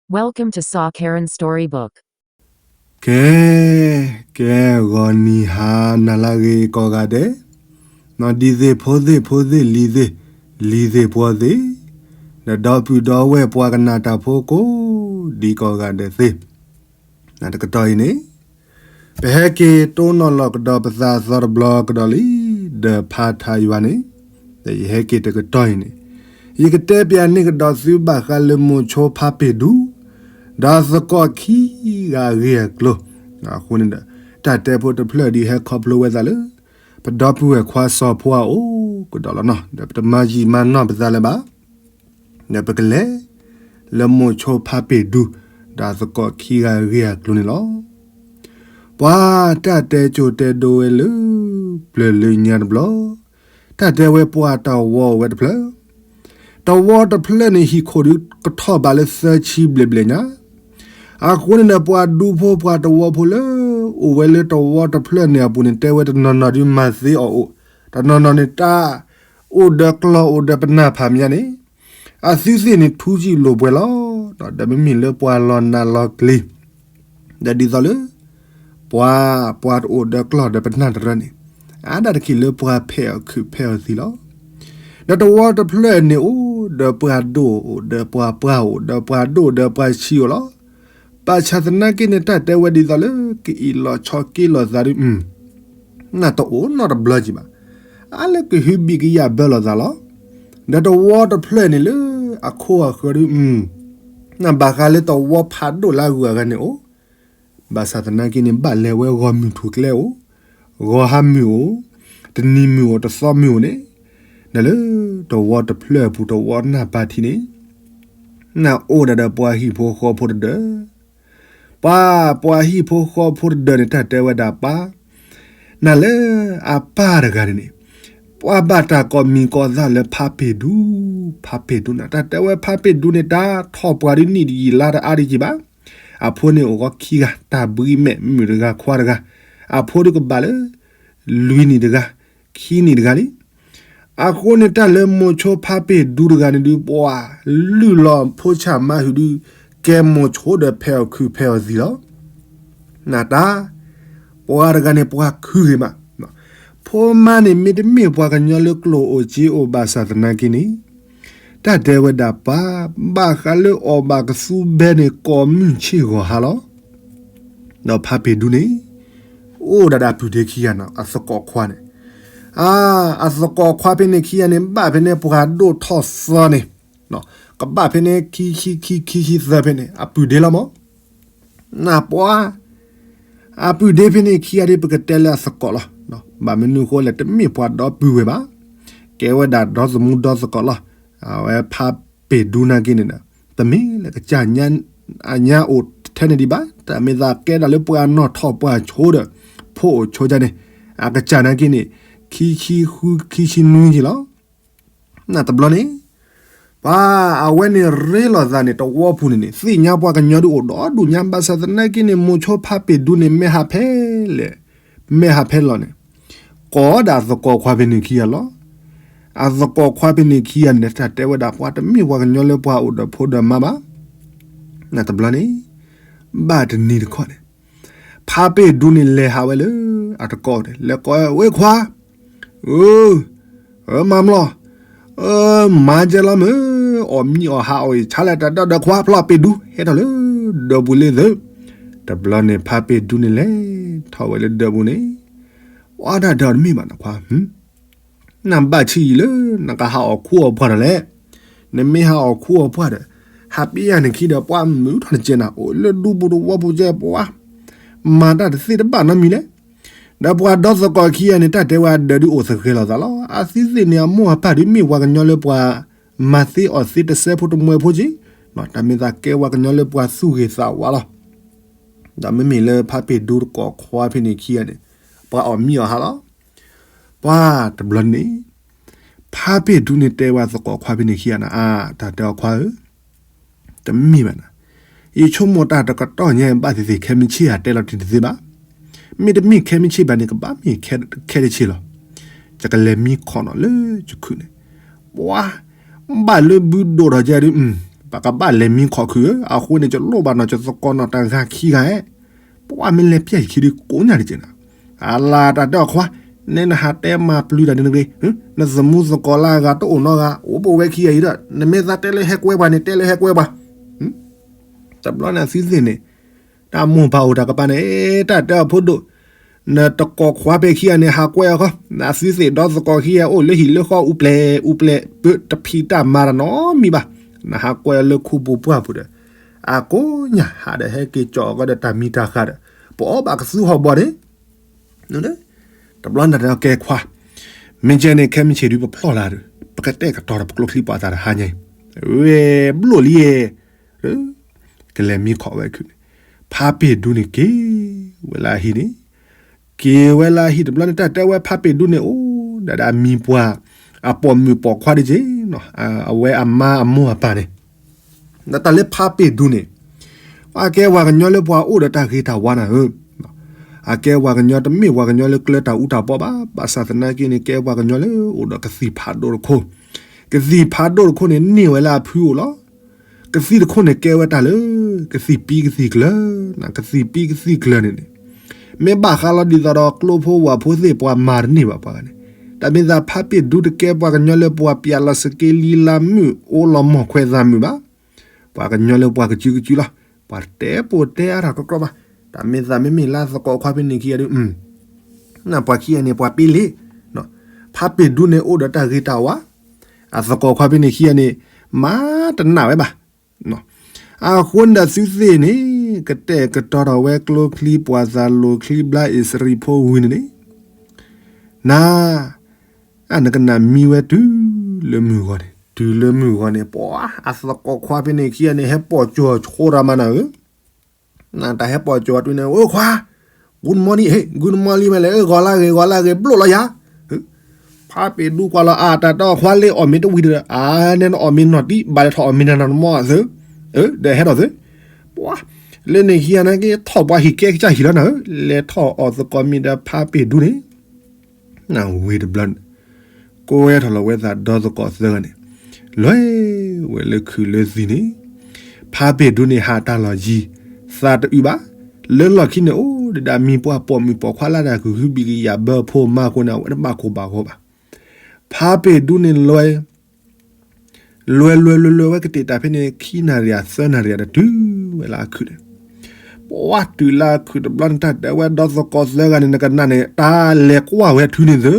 Welcome to Saw Karen Storybook. ကဲ, ကဲ, ဂီၤနံၤဟါနၤလၢအဂ့ၤကိးဂၤဒဲး, နီၢ်ဒံသ့ၣ်ဖိသ့ၣ်ဖိသ့ၣ်လံၤသ့ၣ်, လံၤသ့ၣ်ပှီၤသ့ၣ်, ဒီးဒီပုၢ်ဒီဝဲၢ်ပှၤကနၣ်တၢ်ဖိကိးဒံကိးဂၤဒဲးသ့ၣ်, တကတီၢ်အံၤန့ၣ် ပဟဲက့ၤတိၢ်နီၣ်လီၤကဒီးပသးအသီတဘျီကဒီးလံ, ဒီးဖးထါယွၤန့ၣ်, ဒီးယဟဲက့ၤတကတီၢ်အံၤန့ၣ်, ယကတဲပၠးန့ၢ်ကဒီးသုဘၣ်ဃးလၢမိၤဆိဖးပ့ၣ်ဒူ, ဒီးသကိးခံဂၤအဂ့ၢ်အကျိၤ, အဃိန့ၣ်ဒီး တၢ်တဲဖိတဖျၢၣ်ဒ်ဟဲခီဖျိဝဲသးလၢ ပဒီပုၢ်ဝဲၢ်ခွါစီၤဖိအအိၣ်ကဒီးလီၤနီၤ, ဒီးပတမၤယံာ်မၤနီၢ်ပသးလၢၤဘၣ်. ဒီးပကလဲၤ လၢမိၤဆိဖးပ့ၣ်ဒူ ဒီးသကိးခံဂၤအဂ့ၢ်အကျိၤန့ၣ်လီၤ. ပှၤတၢ်တဲကၠိတဲဒိဝဲလၢ ပျၢၤလၢညါတဘျီ, တၢ်တဲဝဲပှၤတဝီအိၣ်ဝဲတဖျၢၣ်, တဝီတဖျၢၣ်န့ၣ် ဟံၣ်ခိၣ်ဒုးကထီၣ်ဘးလၢသၢဆံဘျဲၣ်ဘျဲၣ်ညါ, အဃိန့ၣ်ဒီးပှၤဒူဖိပှၤတဝီဖိလၢ အိၣ်ဝဲလၢတဝီတဖျၢၣ်န့ၣ်အပူၤန့ၣ် တဲဝဲတနီၤနီၤဒုးမၤသ့အီၤအိၣ်, တနီၤနီၤန့ၣ်တၢ် အိၣ်ဒီးကျီၢ်အိၣ်ဒီးပနၢ်ဖးမးန့ၣ်, အသုသ့ၣ်န့ၣ်ထူစံာ်လိာ်ပှဲၤလီၤ, ဒီးမ့မ့ၢ်လၢပှၤလီၤနးလီၤကျံၤ, ဒီးဒ်သိးလၢ ပှၤ ပှၤတအိၣ်ဒီးကျီၢ်ဒီးပနၢ်တရၢန့ၣ်, အါဒၣ်တက့ၢ်လၢပှၤဖဲးအီၤခုးဖဲးအီၤသံလီၤ. ဒီးတဝီတဖျၢၣ်န့ၣ်အိၣ်ဒီးပှၤဒိၣ်အိၣ်ဒီးပှၤပှၢ်အိၣ် ဒီးပှၤဒိၣ်ဒီးပှၤဆံးအိၣ်လီၤ. ဘၣ်ဆၣ်သနာ်က့န့ၣ် တၢ်တဲဝဲဒ်သိးလၢ ကအံးလိာ်ဆီက့လိာ်သးဒုး နတအိၣ်နီတဘျီကံဘၣ်. အါလၢကဟုဘံၣ်ကယာ်ဘၢလိာ်သးလီၤ. ဒီးတဝီတဖျၢၣ်န့ၣ်လၢအခိၣ်အဃၢၤဒုး နဘၣ်ဃးလၢတဝီဖးဒိၣ်လၢအဂုၤအဂၤန့ၣ်အိၣ်, ဘၣ်ဆၣ်သနာ်က့န့ၣ် ဘၣ်လဲၤဝဲဂီၤမုၢ်ထူၣ်ကျဲအိၣ်, ဂီၤဟါမုၢ်အိၣ်, တနံၤမုၢ်အိၣ် တသီမုၢ်အိၣ်န့ၣ်, ဒီးလၢတဝီတဖျၢၣ်အပူၤတဝီနၢ်ပၢ်ထံန့ၣ် နအိၣ်ဒၣ်ဒီးပှၤဟံၣ်ဖိဃီဖိတဒၢး, ပှၤ ပှၤဟံၣ်ဖိဃီဖိတဒၢးန့ၣ် တၢ်တဲဝဲဒၣ်ပၢ်, နလၢအပၢ်တဂၤန့ၣ်န့ၣ်, ပှၤဘၣ်တၢ်ကိးမံၤကိးသၣ်လၢဖးပ့ၣ်ဒူ, ဖးပ့ၣ်ဒူန့ၣ် တၢ်တဲဝဲဖးပ့ၣ်ဒူန့ၣ် တၢ်ထီၣ်ပှၤဒုးနံၣ်တယံာ်လါတအါဒံးကံဘၣ်. အဖိန့ၣ်အိၣ်ဂီၢ်ခံဂၤ တၢ်ဘှံးမဲာ် မုၣ်တဂၤခွါတဂၤ, အဖိဒုးကဘၣ်လၢ လွံၢ်နံၣ်တဂၤ, ခံနံၣ်တဂၤလံ. အဃိန့ၣ်တၢ်လၢမိၤဆိဖးပ့ၣ်ဒူတဂၤန့ၣ်ဒုး ပှၤလုၢ်လီၤဖိဆၣ်မါဟုၣ်ဒုး ကဲမိၤဆိဒီးဖဲးအီၤခုးဖဲးအီၤသံလီၤ. နတၢ် ပှၤတဂၤန့ၣ်ပှၤခုဂ့ၤမး, ဖိမါန့ၣ် မ့တမ့ၢ်ပှၤကညီလၢကျိၣ်အိၣ်စ့အိၣ်ဘၣ်ဆၣ်သနာ်က့န့ၣ်, တၢ်တဲဝဲဒၣ်ပၢ် ဘၣ်ဃးလၢအီၣ်ဘၣ်ကသူဘဲန့ၣ် ကိးမုၢ်ဆ့ၣ်ဂီၤဟါလီၤ. ဒီးဖးပ့ၣ်ဒူန့ၣ် အိၣ်ဒၣ်ဒီးအပုၢ်ဒ့ခံဂၤနီၤ အသကိးခွါန့ၣ်, အ အသကိးခွါဖဲန့ၣ်ခံဂၤန့ၣ် ဘၣ်ဖဲန့ၣ်ပှၤဒိၣ်ထီၣ်သီန့ၣ်, ကဘၣ်ဖဲန့ၣ် ခံဆံခံခံဆံသၢဖဲန့ၣ် အပုၢ်ဒ့လီၤမး. နပှၤ အပုၢ်ဒ့ဖဲန့ၣ်ခံဂၤဒ်ပကတဲလၢအသကိးလီၤ. ဘၣ်မနုၤအဃိလဲၣ် တမ့ၢ်ပှၤဒီပုၢ်ဝဲၢ်ဘၣ်, ကဲဝဲဒၣ်ဒီသမူဒီသကိးလီၤ. အဝဲဖးပ့ၣ်ဒူနာ်က့န့ၣ်ဒီး တမ့ၢ်လၢကစၢ် အညါအိၣ်ထဲန့ၣ်ဒံးဘၣ်, တၢ်မ့ၢ်သးကဲဒၣ်လၢပှၤနီၢ်ထီၣ်ပှၤဆိဒီး ဖိအိၣ်ဆိဒ်န့ၣ်, အကစၢ်နာ်က့န့ၣ် ခံဆံဃုခံဆံနွံက့လီၤ. နတဘျီန့ၣ် ပှၤအဝဲန့ၣ်ရ့လိာ်သးန့ၣ် တဝီပူၤန့ၣ်န့ၣ် သ့ၣ်ညါပှၤကညီဒုးအိၣ်ဒီဒူၣ်ညါ ဘၣ်ဆၣ်သနာ်က့န့ၣ် မိၤဆိဖးပ့ၣ်ဒူန့ၣ် မဲဟးဖဲလဲၣ်, မဲဟးဖဲလီၤန့ၣ်, ကိးဒၣ်အသကိးခွါဖဲန့ၣ်ခံဂၤလီၤ. အသကိးခွါဖဲန့ၣ်ခံဂၤန့ၣ် တၢ်တဲဝဲဒၣ်ပှၤတမ့ၢ်ပှၤကညီလၢပှၤအိၣ်ဒီးဖိဒီးမါဘၣ်. နတဘျီန့ၣ် ဘၣ်တနံၤတခီန့ၣ် ဖးပ့ၣ်ဒူန့ၣ်လဲၤဟးဝဲလၢအတကိးန့ၣ် လဲၤကိးဝဲခွါ, အၢ မၤမလီၤ, မၤကဲလီၤမ့ၢ်, အီၣ်မံအီၣ်ဟးအီၣ်အံၤ ဆါလဲၣ်တၢ်ဒီဒီးခွါ ဖျီၣ်ပ့ၣ်ဒူ ဟဲထီၣ်လၢဒီပူၤလံသု. တဘျီန့ၣ် ဖးပ့ၣ်ဒူန့ၣ်လဲၤထီၣ်ဝဲလၢဒီပူၤန့ၣ်, အီၣ်တၢ်ဒီးတမ့ၢ်ဘၣ်နခွါ နဘၣ်ဆံးအံၤလၢ နကဟးအီၣ်ခူအီၣ်ပှၢ်ဒီးလဲၣ်. နမ့ၢ်ဟးအီၣ်ခူအီၣ်ပှၢ်ဒီး ဟးပ့ၢ်ယၤန့ၣ်ခံဒီး ပှၤမုာ်ထီၣ်နကဲနၤ အိၣ်လၢဒူပူၤတဝီပူၤကဲပှၤ မၤတၢ်တသ့တဘၣ်နီတမံၤလဲၣ်. ဒီးပှၤဒီသကိးခံဂၤန့ၣ် တၢ်တဲဝဲအဒၢးဒုးအိၣ်သဂဲၤလိာ်သးလီၤ. အသုသ့ၣ်န့ၣ် အမိၢ်အပၢ်ဒုးမ့ၢ်ပှၤကညီလၢပှၤမၤသ့အီၣ်သ့တစဲးဖိတမှဲဖိက့ၤ, တၢ်မ့ၢ်သးကဲပှၤကညီလၢပှၤသူၣ်ဂ့ၤသးဝါလီၤ. ဒီးမ့မ့ၢ်လၢဖးပ့ၣ်ဒူတကိးခွါဖဲန့ၣ်ခံဂၤန့ၣ် ပှၤအီၣ်မံအီၣ်ဟးလီၤ. ပှၤတဘျီန့ၣ် ဖးပ့ၣ်ဒူန့ၣ်တဲဝဲသကိးခွါဖဲန့ၣ်ခံဂၤန့ၣ်, အါ တၢ်တဲအီၤခွါဧၢ, တမ့ၢ်ဘၣ်နၤ, ယဆိကမိၣ်တၢ်တကတီၢ်ညါဘၣ်သ့ၣ်သ့ၣ် ခဲမုၢ်ဆ့ၣ်ဧါ တဲလီၤတံၢ်တသ့ဘၣ်. မ့တမ့ၢ်ခဲမုၢ်ဆ့ၣ်ဘၣ်န့ၣ် ကဘၣ်မ့ၢ်ခဲတဆ့လီၤ. ယကလဲၤမံခီၣ်နီၤလၢယခုၣ်န့ၣ်, ပှၤ ဘၣ်လၢဘုဒိၣ်ထီၣ်ကဲဒုး ပကဘၣ်လဲၤမံခီၣ်ခုၣ်ဧၢ, အဃိန့ၣ် ယလိၣ်ဘၣ်နီၢ်ကသကိးနီၢ်တဂၤခံဂၤဧဲ, ပှၤမ့ၢ်လဲၤပျဲယခံဒုးကိးညါတက့ၢ်နီၤ, အလၤတၢ်တဲအီၤခွါ, နဲနဟးတဲမၤပျုၤတၢ်န့ၣ်တဂ့ၤ, နသမူသကိးလၢအဂၤတအိၣ်နီတဂၤ, အိၣ်ပဝဲခံဂၤအံၤဒီး နမ့ၢ်သးတဲလၢဟဲကွဲပှၤန့ၣ် တဲလၢဟဲကွဲပှၤ, တဘျီန့ၣ်အသုသ့ၣ်န့ၣ် တၢ်မိၢ်ပၢ်အိၣ်တၢ်ကပၤန့ၣ် တၢ်တဲအီၤဖိဒိၣ်, နတကိးခွါဖဲခံဂၤန့ၣ် ဟးကွဲအီၤဃီ, အသုသ့ၣ်ဒီသကိးခံဂၤအိၣ်လၢဟံၣ်လၢဃီအူပျဲၢ်အူပျဲၢ် ပတဖံးတၢ်မၤတၢ်နီတမံၤဘၣ်, နဟးကွဲအီၤလၢခူပူၤပှၢ်ပူၤဒီး အကိးညၣ်ဟးဒီးဟဲက့ၤကၠီၣ်အီၤကဒီးတၢ်မံၤတၢ်ဃၢ်ဒီး ပအီၣ်ဘၣ်ကသူဟီၣ်ဘီန့ၣ် တဘျီန့ၣ်တဲကဲခွါ, မ့ၢ်ကဲန့ၣ် ခဲမုၢ်ဆ့ၣ်ဒုးပဖျီၣ်လၢ်ဒီး ပကတဲာ်ကတီၤဒီးပကျိချံပှၤသးတဟါညါအံၤ, ဝဲဘျိၣ်လံယဲ, ကလဲၤမံခီၣ်ဝဲခုၣ်န့ၣ်, ဖါပ့ၢ်ဒူန့ၣ်က့ၤဝဲလၢအဟံၣ်န့ၣ်, က့ၤဝဲလၢအဟံၣ်တဘျီန့ၣ် တၢ်တဲဝဲဖါပ့ၢ်ဒူန့ၣ် အိၣ်ဒၣ်ဒီးအမံၤပှၢ် အပိာ်မုၣ်ပိာ်ခွါတက့ၢ်နီၤ, အဝဲအမါအမိၢ်အပၢ်န့ၣ် ဒီးတၢ်လၢဖါပ့ၢ်ဒူန့ၣ်, အကဲပှၤကညီလၢပှၤအိၣ်ဒီးတၢ်ဂ့ၤတၢ်ဝါနၤဧၢ, အကဲပှၤကညီတမ့ၢ်ပှၤကညီလၢကျၢၤတၢ်အူတၢ်ပီဘၣ်, ဘၣ်ဆၣ်သနာ်က့န့ၣ် ကဲပှၤကညီလၢအိၣ်ဒီးကသံၣ်ဖးဒိၣ်တခိၣ်, ကသံၣ်ဖးဒိၣ်တခိၣ်န့ၣ် န့ၢ်ဝဲလၢအဖုအိၣ်လီၤ. ကသံၣ်တခိၣ်န့ၣ် ကဲဝဲတၢ်လၢ ကသံၣ်ပံကသံၣ်ကျၢၤ, ကသံၣ်ပံကသံၣ်ကျၢၤန့ၣ်န့ၣ်, မ့ၢ်ဘၣ်ဃးလီၤဒ်သိးဒီးကျိဖိဝၣ်ဖိသ့ၣ်ပှၤမၤတန့ၢ်ဘၣ်ပှၤဂၤန့ၣ်, တၢ်မ့ၢ်သးဖါပ့ၢ်ဒူတကဲပှၤကညီလၢပှၤပျဲလီၤစက့လံလါမုၢ် အိၣ်လီၤမီၢ်ခွဲးသးမုာ်ဘၣ်, ပှၤကညီလၢပှၤကစုကစုလီၤ, ပှၤတဲပိာ်တဲအါထီၣ်ကြီကြီဘၣ်, တၢ်မ့ၢ်သးမ့မ့ၢ်လၢသကိးခွါဖဲန့ၣ်ခံဂၤဒုး နပှၤခံဂၤန့ၣ် ပှၤပ့လံ, ဖါပ့ၢ်ဒူန့ၣ်အိၣ်ဒီးတၢ်ဂ့ၤတၢ်ဝါ, အသကိးခွါဖဲန့ၣ်ခံဂၤန့ၣ် မၤတနာ်ဝဲဘၣ်. အဃိန့ၣ်ဒီးသုသ့ၣ်န့ၣ် ကတဲာ်ကတီၤထီၣ်ဝဲကျိချံပှၤသးလိၤချံဘျါအ့ၣ်စရံဖိဝံၤန့ၣ်န့ၣ်, နၤ အနကနၣ်မံဝဲတုၤလၢမုၢ်ဂီၤန့ၣ်, တုၤလၢမုၢ်ဂီၤန့ၣ် ပှၤအသကိးခွါဖဲန့ၣ်ခံဂၤန့ၣ် ဟဲပိာ်ကၠီၤဆိရၤမၤနၤဧၢ, နတၢ်ဟဲပိာ်ကၠီၤတုၤန့ၣ် အိၣ်ခွါ, good morning, good morning မ့ၢ်လဲၣ်, ဂီၤလၢဂ့ၤ ဂီၤလၢဂ့ၤ ဘျိၣ်လီၤယၤ, ဖါပ့ၢ်ဒူကွၢ်လီၤအတၢ်တီခွါလၢအီၣ်မ့ၤတဝံၤဒီး အါ နဲနအီၣ်မ့ၤနီၢ်တံၢ် ဘၣ်လဲၤထီၣ်အီၣ်မ့ၤနၤနီၢ်တမီၢ်သု, ဒီးဟဲထီၣ်သု, ပှၤ လၢန့ၣ်ခံဂၤန့ၣ်က့ၤ ထီၣ်ပှၤဟံၣ်ကဲကစၢ်ဟံၣ်လီၤနၤဧၢ, လဲၤထီၣ်အီၣ်သကိးမ့ၤဒီးဖါပ့ၢ်ဒူန့ၣ် နဝံၤတဘျီန့ၣ် ကိးဝဲထီၣ်လီၤဝဲသးဒီသကိးသၢဂၤန့ၣ် လဲၤဝဲလၢခုးလၢသံန့ၣ်, ဖါပ့ၢ်ဒူန့ၣ်ဟးတၢ်လီၢ်ယံၤ သးတအုးဘၣ်, လၢလီၢ်ခံန့ၣ် အိၣ်ဒၣ်ဒၣ်မံၤပှၢ်ပိာ်မုၣ်ပိာ်ခွါလၢတၢ်ကဟုဘံၣ်ကယာ်ဘၢအဖိအမါအဃိန့ၣ် အဝဲတဘၣ်ကိၢ်ဘၣ်ဂီၢ်ဘၣ်. ဖါပ့ၢ်ဒူန့ၣ်လဲၤ လဲၤလဲၤလဲၤလဲၤဝဲကတဲာ်တၢ်ဖဲန့ၣ် ခံနၣ်ရံၣ်သၢနၣ်ရံၣ်ဒီးတုၤဝဲလၢအခုးန့ၣ်, ပှၤတုၤလၢအခုးတဘျီန့ၣ် တၢ်တဲဝဲဒီသကိးသၢဂၤန့ၣ် နကနၣ်န့ၣ် တၢ်လဲၤကွၢ်ဝဲထုန့ၣ်သု,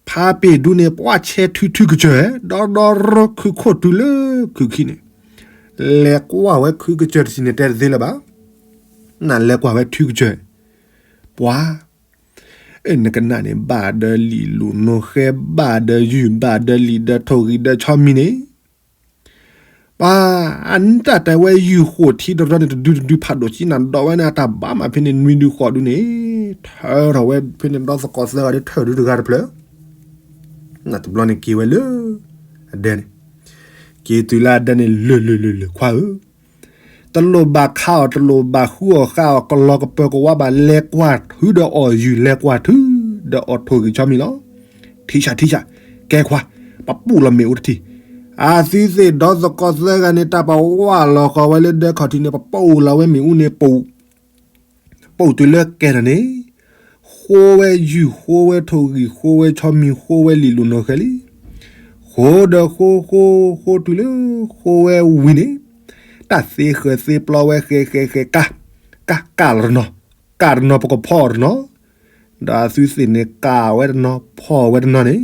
ဖါပ့ၢ်ဒူန့ၣ် ပှၤဆဲးထုထုကစၢၢ် ဒီဒီရၢခုးခိၣ်တုၤလၢခုးခံန့ၣ်, လဲၤကွၢ်ဝဲခုကစၢၢ်တထံၣ်န့ၣ် တဲတသ့လၢၤဘၣ်, နလဲၤကွၢ်ဝဲထုကစၢၢ်, ပှၤ နကနၣ်န့ၣ် ဘၣ်ဒီးလံာ်လူၤနိဃဲ ဘၣ်ဒီးယုၢ် ဘၣ်ဒီးလံာ်ဒီးထိၣ်ဂံၢ်ဒီးဆီမံၤန့ၣ်, ပှၤ အတၢ်တဲဝဲယုၢ်ဃိာ်ထံတရီန့ၣ် တဒုတဒုဖးဒိၣ်ကံနၤဒီးဝဲန့ၣ် အတၢ်ဘၣ်မးဖဲန့ၣ် နွံဒုဃိးဒုန့ၣ်, ထၢထီၣ်ဝဲဖဲန့ၣ် ဒီသကိးသၢဂၤဒီးထၢၣ်ဒုတဂၤတဖျၢၣ်, တဘျီန့ၣ်က့ၤဝဲလၢ အဒဲန့ၣ်, က့ၤတုၤလၢအဒဲန့ၣ် လၢၢ်လၢၢ်လၢၢ်လၢၢ်ခွါဧၢ တလိၣ်ဘၣ်ခးအီၤ တလိၣ်ဘၣ်ဃုအီၤဃာ်အီၤ ကလီၤကပၢၤကဝါဘၣ် လဲၤကွၢ်ထုဒီးအီၣ်ယုၢ် လဲၤကွၢ်ထုဒီးအီၣ်ထိၣ်ဂံၢ်ဆီမံၤလီၤ. ထံၣ်ဆၣ်ထံၣ်ဆၣ်, ကဲခွါ, ပပူၣ်လီၤမ့ၣ်အူတထံၣ်. အသုသ့ၣ်ဒီသကိးသၢဂၤန့ၣ် တၢ်ပဝၢ်လီၤဃီၤဝဲလၢဒၢခီၣ်ထံးန့ၣ် ပပူၣ်လီၤဝဲမ့ၣ်အူန့ၣ် ပူၣ် ပူၣ်တုၤလၢကဲထီၣ်န့ၣ်, ဃိဝဲယုၢ် ဃိဝဲထိၣ်ဂံၢ် ဃိဝဲဆီမံၤ ဃိဝဲလံာ်လူၤနီၢ်ဃဲလံ. ဃိဒီးဃိ ဃိ ဃိတုၤလၢ ဃိဝဲဝံၤန့ၣ်, တၢ်သ့ဃၢၤသ့ပျီဝဲဃဲဃဲဃဲ ကၢ် ကၢ် ကၢ်လီၤတနီၤ, ကၢ်တနီၤ ပကဖီအီၤတနီၤ, ဒီးအသုသ့ၣ်န့ၣ် ကၢ်ဝဲတနီၤ ဖီဝဲတနီၤန့ၣ်,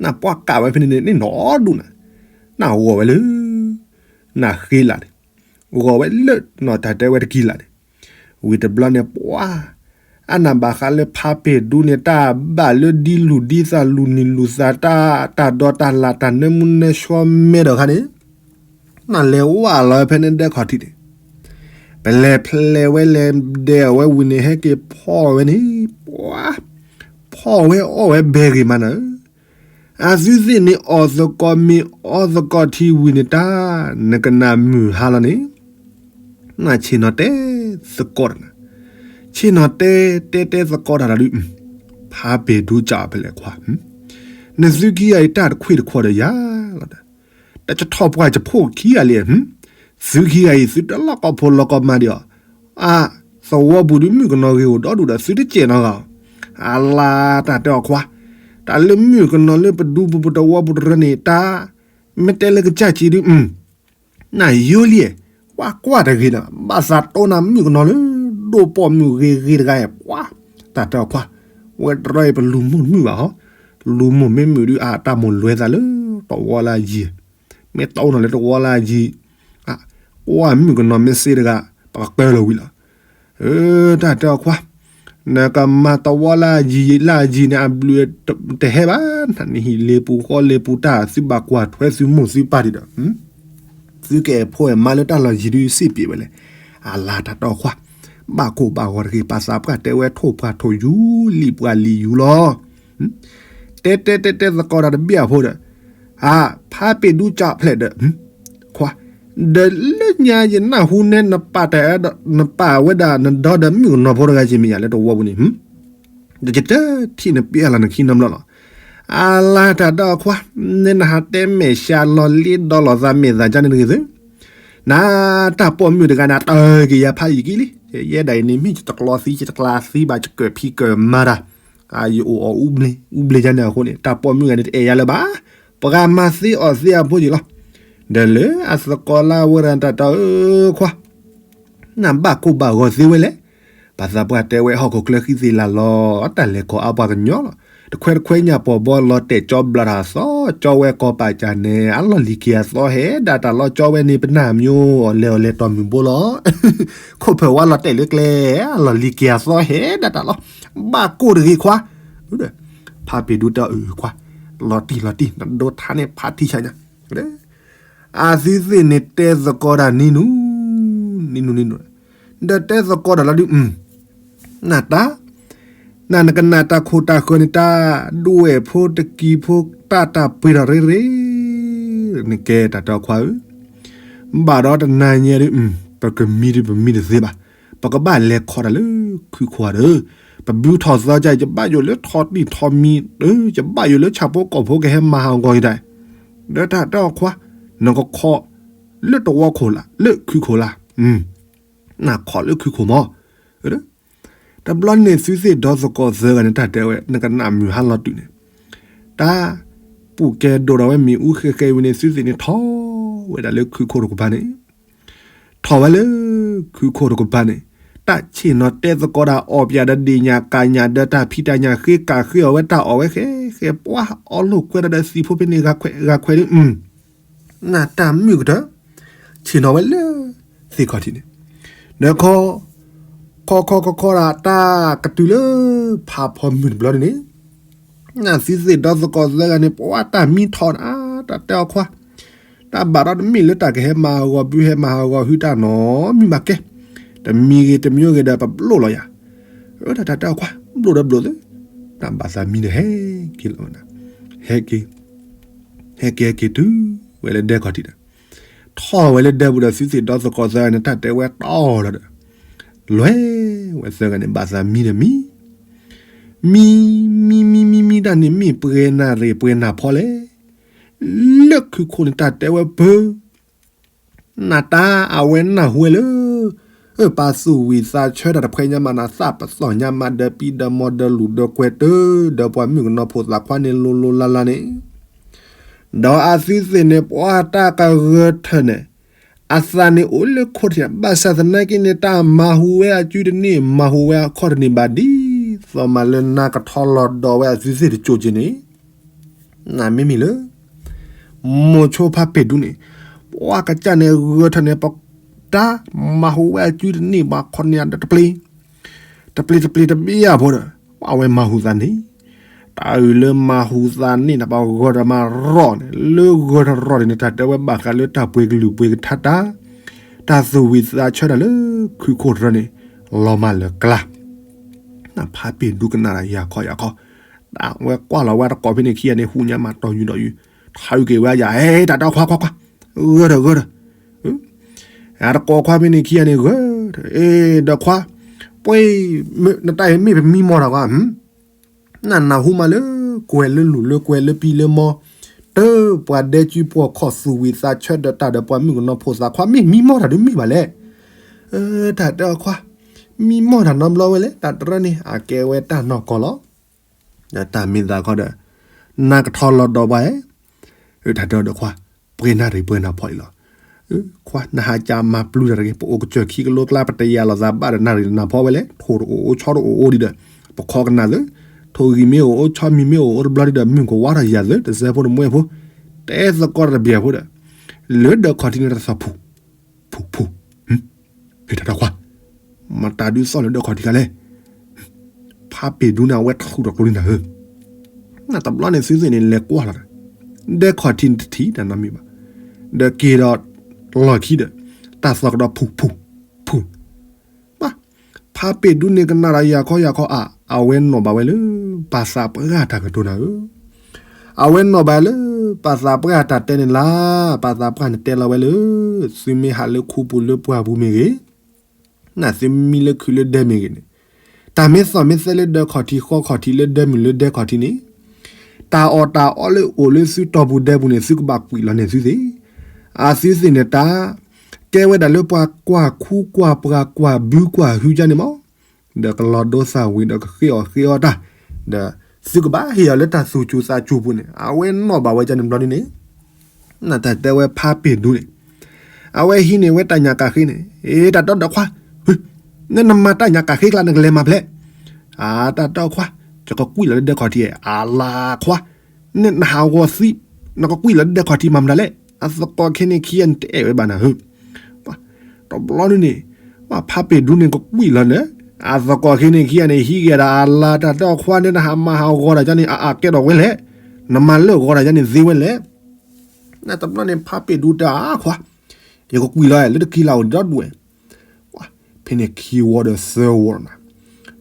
နပှၤကၢ်ဝဲဖဲန့ၣ်န့ၣ် နီၢ်ဒူၣ်နၤ, နဂီၤဝဲလၢ နဃ့လးန့ၣ်, ဂီၤဝဲလၢနီၢ်တၢ်တဲဝဲတကံလးန့ၣ်, ဝံၤတဘျီန့ၣ် ပှၤ အနၢ်ဘၣ်ဃးလၢဖါပ့ၢ်ဒူန့ၣ် တၢ်ဘၣ်လၢဒ်လူၢ်ဒ်သး လူၢ်နံၣ်လူၢ်သး တၢ် တၢ်ဒီးတၢ်လၢ် တၢ်နၢမူနၢဆှီမဲဒီးခါန့ၣ်, နလဲၤဝၢ်လီၤဖဲန့ၣ်ဒဲခီၣ်ထံးန့ၣ်, ပလဲၤဖျဲးဝဲလဲၤဒဲးအီၣ်ဝဲဝံၤန့ၣ် ဟဲက့ၤဖီအီၣ်ဝဲန့ၣ်, ပှၤ ဖီအီၣ်ဝဲအီၣ်ဝဲဘဲဂ့ၤမးနၤဧၢ. အသုသ့ၣ်န့ၣ် အီၣ်သကိးမ့ၤအီသကိးထံဝံၤန့ၣ် တၢ် နကနၣ်မုၢ်ဟါလီၤန့ၣ်, နဆ့ၣ်နီၤတဲသကိးတၢ်နၤ, ဆ့ၣ်နီၤတဲတဲတဲသကိးတၢ်တၢ်ဒုး, ဖါပ့ၢ်ဒူကၢ်အီၤဖဲလဲၣ်ခွါ, နသုခံဂၤအံၤတၢ်တခွံၣ်တခွီၣ်ဒီးယၤလီၤဒီး, တၢ်ကထီၣ်ပှၢ်ကဖိခံဂၤလံ, သုခံဂၤအံၤ သုတလီၢ်ကီၢ်ဖိလီၢ်ကီၢ်မါဒံးအီၤ, အါ, သဝီပူၤဒုးမုၣ်ကနီၤဂ့ၤအိၣ်ဒီဒူၣ်ဒီး သုတစဲးနီတဂၤ, အလါတၢ်တဲအီၤခွါ, တၢ်လၢမုၣ်ကနီၤလၢပဒူပူၤပတဝီပူၤတရၢန့ၣ် တၢ်, မ့ၢ်တဲလၢကစၢ်ကံဒုး နၢ်ယိလံ, ကွၢ်ကွၢ်တဂ့ၤနီၤ, ဘၣ်သးတိၢ်နၤမုၣ်ကနီၤလၢ ဒိၣ်ပိာ်မုၣ်ဂ့ၤဂ့ၤတဂၤအံၤ, ကွၢ်, တၢ်တဲအီၤခွါ, ဝဲတရီအံၤပလူၤမိၢ်တမုာ်ဘၣ်ဟီ, လူၤမိၢ်မ့ၢ်မုာ်ဒုး အတၢ်မိၢ်လဲၤသးလၢ တဝီလၢအယံၤ, မ့ၢ်တိၢ်နီၤလၢတဝီလၢအယံၤ, ကွၢ်မုၣ်ကနီၤမ့ၢ်စ့တဂၤ ပကကၢလီၤဝံၤလီၤ. တၢ်တဲအီၤခွါ, နကမၤတဝီလၢအယံၤလၢအယံၤန့ၣ် အဘျုးတဟဲဘၣ်, နဟံၣ်လ့ပူၤဃီလ့ပူၤတၢ် သုဘၣ်ကွၢ်ထွဲသုမိၢ်သုပၢ်ဒံးဒီး, သုကအဲၣ်ဖိအဲၣ်မါလၢတၢ်လီၢ်ယံၤဒုးစ့ၢ်ပှဲၤဝဲလဲၣ်, အလါတၢ်တဲအီၤခွါ, ဘၣ်ကိၢ်ဘၣ်ဂီၤတဂ့ၤ ပှၤသးပှၢ်တဲဝဲထိၣ်ပှၢ်ထိၣ်ယူၤ လံၣ်ပှၢ်လံၣ်ယူၤလီၤ. တဲတဲတဲတဲသကိးတၢ်တဘ့ၣ်အဖိဒီး, အါ, ဖါပ့ၤဒူကၠီဖျဲးဒီး, ခွါ, ဒီးလၢညါယနၢ်ဟူနဲ နပာ်တၢ်အဲၣ်ဒီး နပာ်ဝဲဒၣ်နဒီဒီးမုၣ်ကနီၤဖိတဂၤက့ၤမ့ၢ်ယၤလၢတဝီပူၤန့ၣ်, ဒီးယတထံၣ်နပ့ၢ်အလီၢ်နခံနီတဘျီလီၤ. အလါတၢ်ဒီးခွါ, နဲနဟးတဲမဲာ်ဆှးလီၤလ့ဒီလီၤသးမဲာ်သးကၢ်န့ၣ်တဂ့ၤသု, နတၢ်ပိာ်မုၣ်တဂၤန့ၣ် အတၢ်က့ၤယၤဖးယံာ်ကံလံ, ယဲဒၣ်အံၤန့ၣ် မ့ၢ်ယတကျီသံ ယတကျါသံဘၣ် ယကၢၣ်ဖံးကၢၣ်မၤတၢ်, ယအိၣ်အီၣ်အူဘျ့ အူဘျ့ယါန့ၣ်အဃိန့ၣ် တၢ်ပိာ်မုၣ်ဂၤန့ၣ် တအဲၣ်ယၤလၢၤဘၣ်, ပှၤမၤသ့အီၣ်သ့အဖိက့ၤလီၤ. ဒီးလၢအသကိးလၢဝဲဒၣ်တၢ်တဲအီၤခွါ နဘၣ်ကိၢ်ဘၣ်ဂီၤသ့ဝဲလဲၣ်. ပှၤသးပှၢ်တဲဝဲဟီၣ်ခိၣ်ချၢဃံသ့ၣ်လၤလီၤ, တၢ်လဲၤခီအါပှၤကညီလီၤ. တခွဲတခွဲညၣ်ပီၤဘီလီၤတဲာ်ကၠီဘျးတၢ်သီ, ကၠီဝဲကီၢ်ပာ်ကၢ်နဲ, အလီၢ်လံၤက့ၤအသီဟဲဒၣ်တၢ်လီၤ, ကၠီဝဲန့ၣ်ပနၢ်မၠိ, အီၣ်လဲၤအီၣ်လဲၤတီၢ်မုၢ်ဘိလီၤ. ခိၣ်ဖၢၣ်ဝါလီၤတဲာ်လၢကျဲ, အလီၢ်လံၤက့ၤအသီဟဲဒၣ်တၢ်လီၤ, ဘၣ်ကိၢ်တဂ့ၤခွါ. ဖါပ့ၤဒူတၢ်အုၣ်ခွါ, လီၤတံၢ်လီၤတံၢ် နဒိထါန့ၣ်ဖါထံဆါညါ အသုသ့ၣ်န့ၣ်တဲသကိးတၢ်နံၤနူၤ, နံၤနူၤနံၤနူၤ, ဒီးတဲသကိးတၢ်လီၤဒုး, နတၢ်, နနကနၣ်တၢ်ခိၣ်တၢ်ဃၢၤန့ၣ် တၢ်ဒွဲၣ်ဖိတကံၤဖိတၢ်တၢ်ပှ့ၤထီၣ်ရ့ရ့, နကဲတၢ်တဲခွါဧၢ, ဘၣ်ဒီးတနၤညါဒုး, ပကမံဒုးပမံတသ့ဘၣ်, ပကဘၣ်လဲၤခီတၢ်လၢခုခိၣ်ဒီး, ပဘုထီၣ်သီကါ ယဘၣ်ယိၣ်လၢထီၣ်တံၢ်ထီၣ်မံၤ, ယဘၣ်ယိၣ်လၢဆၣ်ဖိကီၢ်ဖိကဟဲမၤဟးဂီၤယတၢ် ဒီးတၢ်တဲအီၤခွါ, နကခီလၢတဝီခိၣ်လၢ် လၢခုခိၣ်လၢ်, နခီလၢခုခိၣ်မး, တဘျီန့ၣ်သုသ့ၣ်ဒီသကိးသၢဂၤန့ၣ် တၢ်တဲဝဲ နကနၣ်မုၢ်ဟါလီၤတုၤန့ၣ်, တၢ်ပူၣ်ကဲဒိၣ်ဒီးဝဲမ့ၣ်အူဃဲဃဲဝံၤန့ၣ် သုသ့ၣ်န့ၣ်ထီၣ်ဝဲဒၣ်လၢခုခိၣ်တကပၤန့ၣ်, ထီၣ်ဝဲလၢခုခိၣ်တကပၤန့ၣ်, တၢ်ဆ့ၣ်နီၤတဲသကိးတၢ်အီၣ်ပၠးဒီးဒ့ၣ်ညၣ်ကၣ်ညၣ်ဒီးတၢ်ဖံးတၢ်ညၣ်ဃ့ကၣ်ဃ့အီၣ်ဝဲတၢ်အီၣ်ဝဲဃဲဃဲ ပှၤအီၣ်လိာ်ကွဲဒီးသံးဖိဖဲန့ၣ်ဂၤခွဲးဂၤခွဲးဒုး, နတၢ်မုၣ်ကတၢၢ်, ဆ့ၣ်နီၤဝဲလၢသ့ၣ်ခီၣ်ထံးန့ၣ်, ဒီးခီ, ခီခီခီခီဒၣ်တၢ်ကတုၤလၢ ဖးဖီမုၢ်တဘျီန့ၣ်န့ၣ်, နသုသ့ၣ်ဒီသကိးသၢဂၤန့ၣ် ပှၤတၢ်မံထီၣ်နၤ, တၢ်တဲအီၤခွါ, တၢ်ဘၣ်ဒီးတမ့ၢ်လၢတၢ်ကဟဲမၤဟးဂီၤဘုဟဲမၤဟးဂီၤဟုတၢ်နီတမံၤဘၣ်ကဲ, တမံၤဂ့ၤတမံၤဂ့ၤဒီးပဘျိၣ်လီၤယၤ, တၢ်တဲအီၤခွါ ဘျိၣ်ဒီးဘျိၣ်သ့, တၢ်ဘၣ်သးမံဒီးဟဲက့ၤလီၤ, ဟဲက့ၤ ဟဲက့ၤဟဲက့ၤတုၤဝဲလၢဒဲခီၣ်ထံးဒီး, ထီၣ်ဝဲလၢဒဲပူၤဒီးသုသ့ၣ်ဒီသကိးသၢဂၤန့ၣ် တၢ်တဲဝဲတီၢ်လီၤဒီး, လဲၤဝဲသၢဂၤန့ၣ် ဘၣ်သးမံဒီးမံ, မံ, မံမံမံမံတၢ်န့ၣ် မ့ၢ်ပှဲၤနၢ်ရ့ၣ်ပှဲၤနၢ်ဖီလဲၣ်, လၢခုခိၣ်န့ၣ် တၢ်တဲဝဲပၢ နတၢ်အဝဲနၢ်ဟူဝဲလၢ, ပာ်သူၣ်ဝံၣ်သးဆၢတၢ်တဖှဲညါမးနၤ သးပသီၣ်ညါမးဒီးပံဒီးမီၤဒီးလူၣ်ဒီးကွဲၤတၢၢ် ဒီးပှၤမုၣ်ကနီၤဖိသၣ်ခွါန့ၣ်လိၤလိၤလၢ်လၢ်န့ၣ်, ဒီးအသုသ့ၣ်န့ၣ် ပှၤတၢ်ကဂၢၢ်ထၢၣ်န့ၣ်, အသးန့ၣ်အိၣ်လၢခိၣ်ထံး ဘၣ်ဆၣ်သနာ်က့န့ၣ် တၢ်မၤဟူးဝဲအစုတန့ၢ် မၤဟူးဝဲအခီၣ်တန့ၢ်ဘၣ် ဒ်သိးမးလၢနၤကထီလီၤဒီးဝဲအသုသ့ၣ်တကၠိၢ်က့ၤန့ၣ် နမ့မ့ၢ်လၢ မိၤဆိဖါပ့ၤဒူန့ၣ် ပှၤကစၢ်န့ၣ်ဂၢၢ်ထၢၣ်န့ၣ် ပတၢ်မၤဟူးဝဲအစုတန့ၢ်ဘၣ်ခီန့ၣ်ဒီးတပျ့ၤ, တပျ့ၤတပျ့ၤတဘ့ၣ်အဖိဒီး ပှၤဝဲမၤဟူးသးန့ၣ်, တၢ်အုၣ်လၢမၤဟူးသးန့ၣ် တၢ်ပှၤဂၢၢ်ထၢၣ်မၤရီၣ်န့ၣ် လၢဂၢၢ်ထၢၣ်ရီၣ်န့ၣ် တၢ်တဲဝဲဘၣ်ဃးလၢတၢ်ပှ့ၤကလုၢ်ပှ့ၤကထါတၢ်, တၢ်သူၣ်ဝံၣ်သးဆၢတၢ်လၢခုခိၣ်တရၢန့ၣ် လီၤမၢ်လၢၤကျါ နဖါပ့ၤဒူကနၣ်တၢ်ယၤခီယၤခီ, တၢ်ဝဲကွၢ်လီၤဝဲတကိးဖဲန့ၣ်ခံဂၤန့ၣ် ဟူးညါမးတီၢ်ယူၤဒီးယူၤ, ထါအုၣ်က့ၤဝဲယၤ ဟဲ တၢ်တဲခွါခွါခွါ, ဂၢၢ်ထၢၣ်ဂၢၢ်ထၢၣ်, အတကိးခွါဖဲန့ၣ်ခံဂၤန့ၣ် ဂၢၢ်ထၢၣ်, အ့ ဒီးခွါ, ပှ့ၤ, နတၢ်အံၤမ့ၢ်ပမံမီၢ်တၢ်ကွၢ် နနၢ်ဟူမးလၢ ကွဲၤလၢလူၢ်လၢကွဲၤလၢပံလၢမီၢ်, တၢ်ပှၤဒဲကုပှီၢ်ခီၣ်သူၣ်ဝံၤသးဆၢဒီးတၢ်ဒီးပှၤမုၣ်ကနီၤဖိသးခွါ မ့ၢ်မံမီၢ်တၢ်ဒုးမ့ၢ်ဘၣ်လဲၣ်. တၢ်တဲအီၤခွါ, မံမီၢ်တၢ်နီတဘျီဝဲလဲၣ်, တၢ်တရၢန့ၣ် အကဲဝဲတၢ်နီၢ်ကီၢ်လီၤ. ဒီးတၢ်မ့ၢ်သးခီဒီး နါကထီလီၤဒီးပှၤဧၢ, တၢ်တဲအီၤဒီးခွါ, ပှဲၤနၢ်ရံၣ်ပှဲၤနၢ်ဖီအံၤလီၤ. ခွါ နဟးကၢ်မၤပျုၤတၢ်တဂ့ၤ, ပအိၣ်ကစၢၢ်ခံကလိကျါ ပတယာ်လိာ်သးဘၣ်ဒီးနၢ်ရံၣ်နၢ်ဖီဝဲလဲၣ်, ထိၣ်တအိၣ်အိၣ်ဆီတအိၣ်အိၣ်ဒံးဒီး ပခီကနၣ်သု, ထိၣ်ဂံၢ်မ့ၢ်အိၣ်အိၣ်ဆီမံၤမ့ၢ်အိၣ်အိၣ်တဘျီဒံးဒီး မုၢ်ကဝါထီၣ်ယၤသု တစဲးဖိတမှဲဖိ, တဲသကိးတၢ်တဘျီဖိဒီး လၢဒၢးခီၣ်ထံးန့ၣ်တၢ်သီၣ်ဖူ ဖူ ဖူ, တၢ်တဲခွါ, မတၤဒုးသီၣ်လၢဒၢးခီၣ်ထံးခါလဲၣ်. ဖါပ့ၤဒူန့ၣ် အဝဲထူးထီၣ်ကျိလံနၤဧၢ, တဘျီန့ၣ်သုသ့ၣ်န့ၣ် လဲၤကွၢ်လီၤဒီး ဒဲခီၣ်ထံးန့ၣ်တထံၣ်တၢ်နီတမံၤဘၣ်, ဒီးက့ၤဒီးလီၢ်ခံဒီး တၢ်သီၣ်ကဒီးဖူ ဖူ ဖူ, ဖါပ့ၤဒူန့ၣ်ကနၣ်ဒီးယၤခီယၤခီအါ, အဝဲနီၣ်ဘၣ်ဝဲလၢ ပၢ်သးပှၢ်တၢ်ကတိၤနၤဧၢ, အဝဲနီၣ်ဘၣ်လၢ ပၢ်သးပှၢ်တၢ်တဲန့ၣ်လၢ်, ပၢ်သးပှၢ်န့ၣ်တဲလီၤဝဲလၢ သုမ့ၢ်ဟးလၢခူပူၤလၢပှၢ်ပူၤမ့ၢ်ဂ့ၤ နသုမံလၢခုလၢဒဲမ့ၢ်ဂ့ၤန့ၣ်, တၢ်မ့ၢ်သီၣ်မ့ၢ်သဲလၢဒၢးခီၣ်ထံးဃီခီၣ်ထံးလၢဒဲမုၢ်လၢဒဲခီၣ်ထံးန့ၣ်, တၢ်အီၣ်တၢ်အီလၢအိၣ်လၢသုတီၢ်ပူၤဒဲပူၤန့ၣ် သုကဘၣ်ကွံာ်လီၤန့ၣ်သုသ့ၣ်, အသုသ့ၣ်န့ၣ်တၢ်, ကဲဝဲဒၣ်လၢပှၤကွၢ်ခူကွၢ်ပှၤကွၢ်ဘုကွၢ်ဟုကၢန့ၣ်မး ဒီးကလီၤဒိသၣ်ဝံၤဒီးကဃ့အီၣ်ဃ့အီတၢ်, ဒီးသုကဘၣ်ဟ့ၣ်အီၤလၢတၢ်သူၣ်စူၤသးစူၤပူၤန့ၣ် အဝဲနီၣ်ဘၣ်ဝဲဒ်န့ၣ်ဘျီဒ်န့ၣ်, နတၢ်တဲဝဲဖါပ့ၤဒူန့ၣ်, အဝဲဟံးန့ၢ်ဝဲတၢ်ညၣ်ကၣ်ဃ့န့ၣ်, အ့ တၢ်တဲဒီးခွါ, နနမၤတၢ်ညၣ်ကၣ်ဃ့ကျါ နကလဲၤမၤဖျဲး, အတၢ်တဲအီၤခွါ, ယကကွံာ်လီၤလၢဒဲခီၣ်ထံး, အလၤခွါ, နနဟးဂီၤသံ, နကကွံာ်လီၤလၢဒဲခီၣ်ထံးမၤမတၤလဲၣ်, အသကိးခဲန့ၣ်ခံဂၤန့ၣ်တအဲၣ်ဝဲဘၣ်နၤဧၢ တဘျီန့ၣ်န့ၣ်, ဖါပ့ၤဒူန့ၣ်ကကွံာ်လီၤန့ၣ်, အသကိးခဲန့ၣ်ခံဂၤန့ၣ် ဟံးက့ၤဒၣ်အလၤ တၢ်တဲအီၤခွါန့ၣ် နဟးမၤဟးဂီၤတၢ်ကန့ၣ် အအကဲထီၣ်ဝဲလဲၣ်, နမၤလၢအဂီၤတၢ်ကန့ၣ်သ့ဝဲလဲၣ်, နတဘျီန့ၣ် ဖါပ့ၤဒူတဲအခွါ, ယကကွံာ်လီၤလၢတခံလၢ်အိၣ်ဒီဒူၣ်ဝဲ ဖဲန့ၣ်ခံဝီဒီးသၢဝီနီၤ,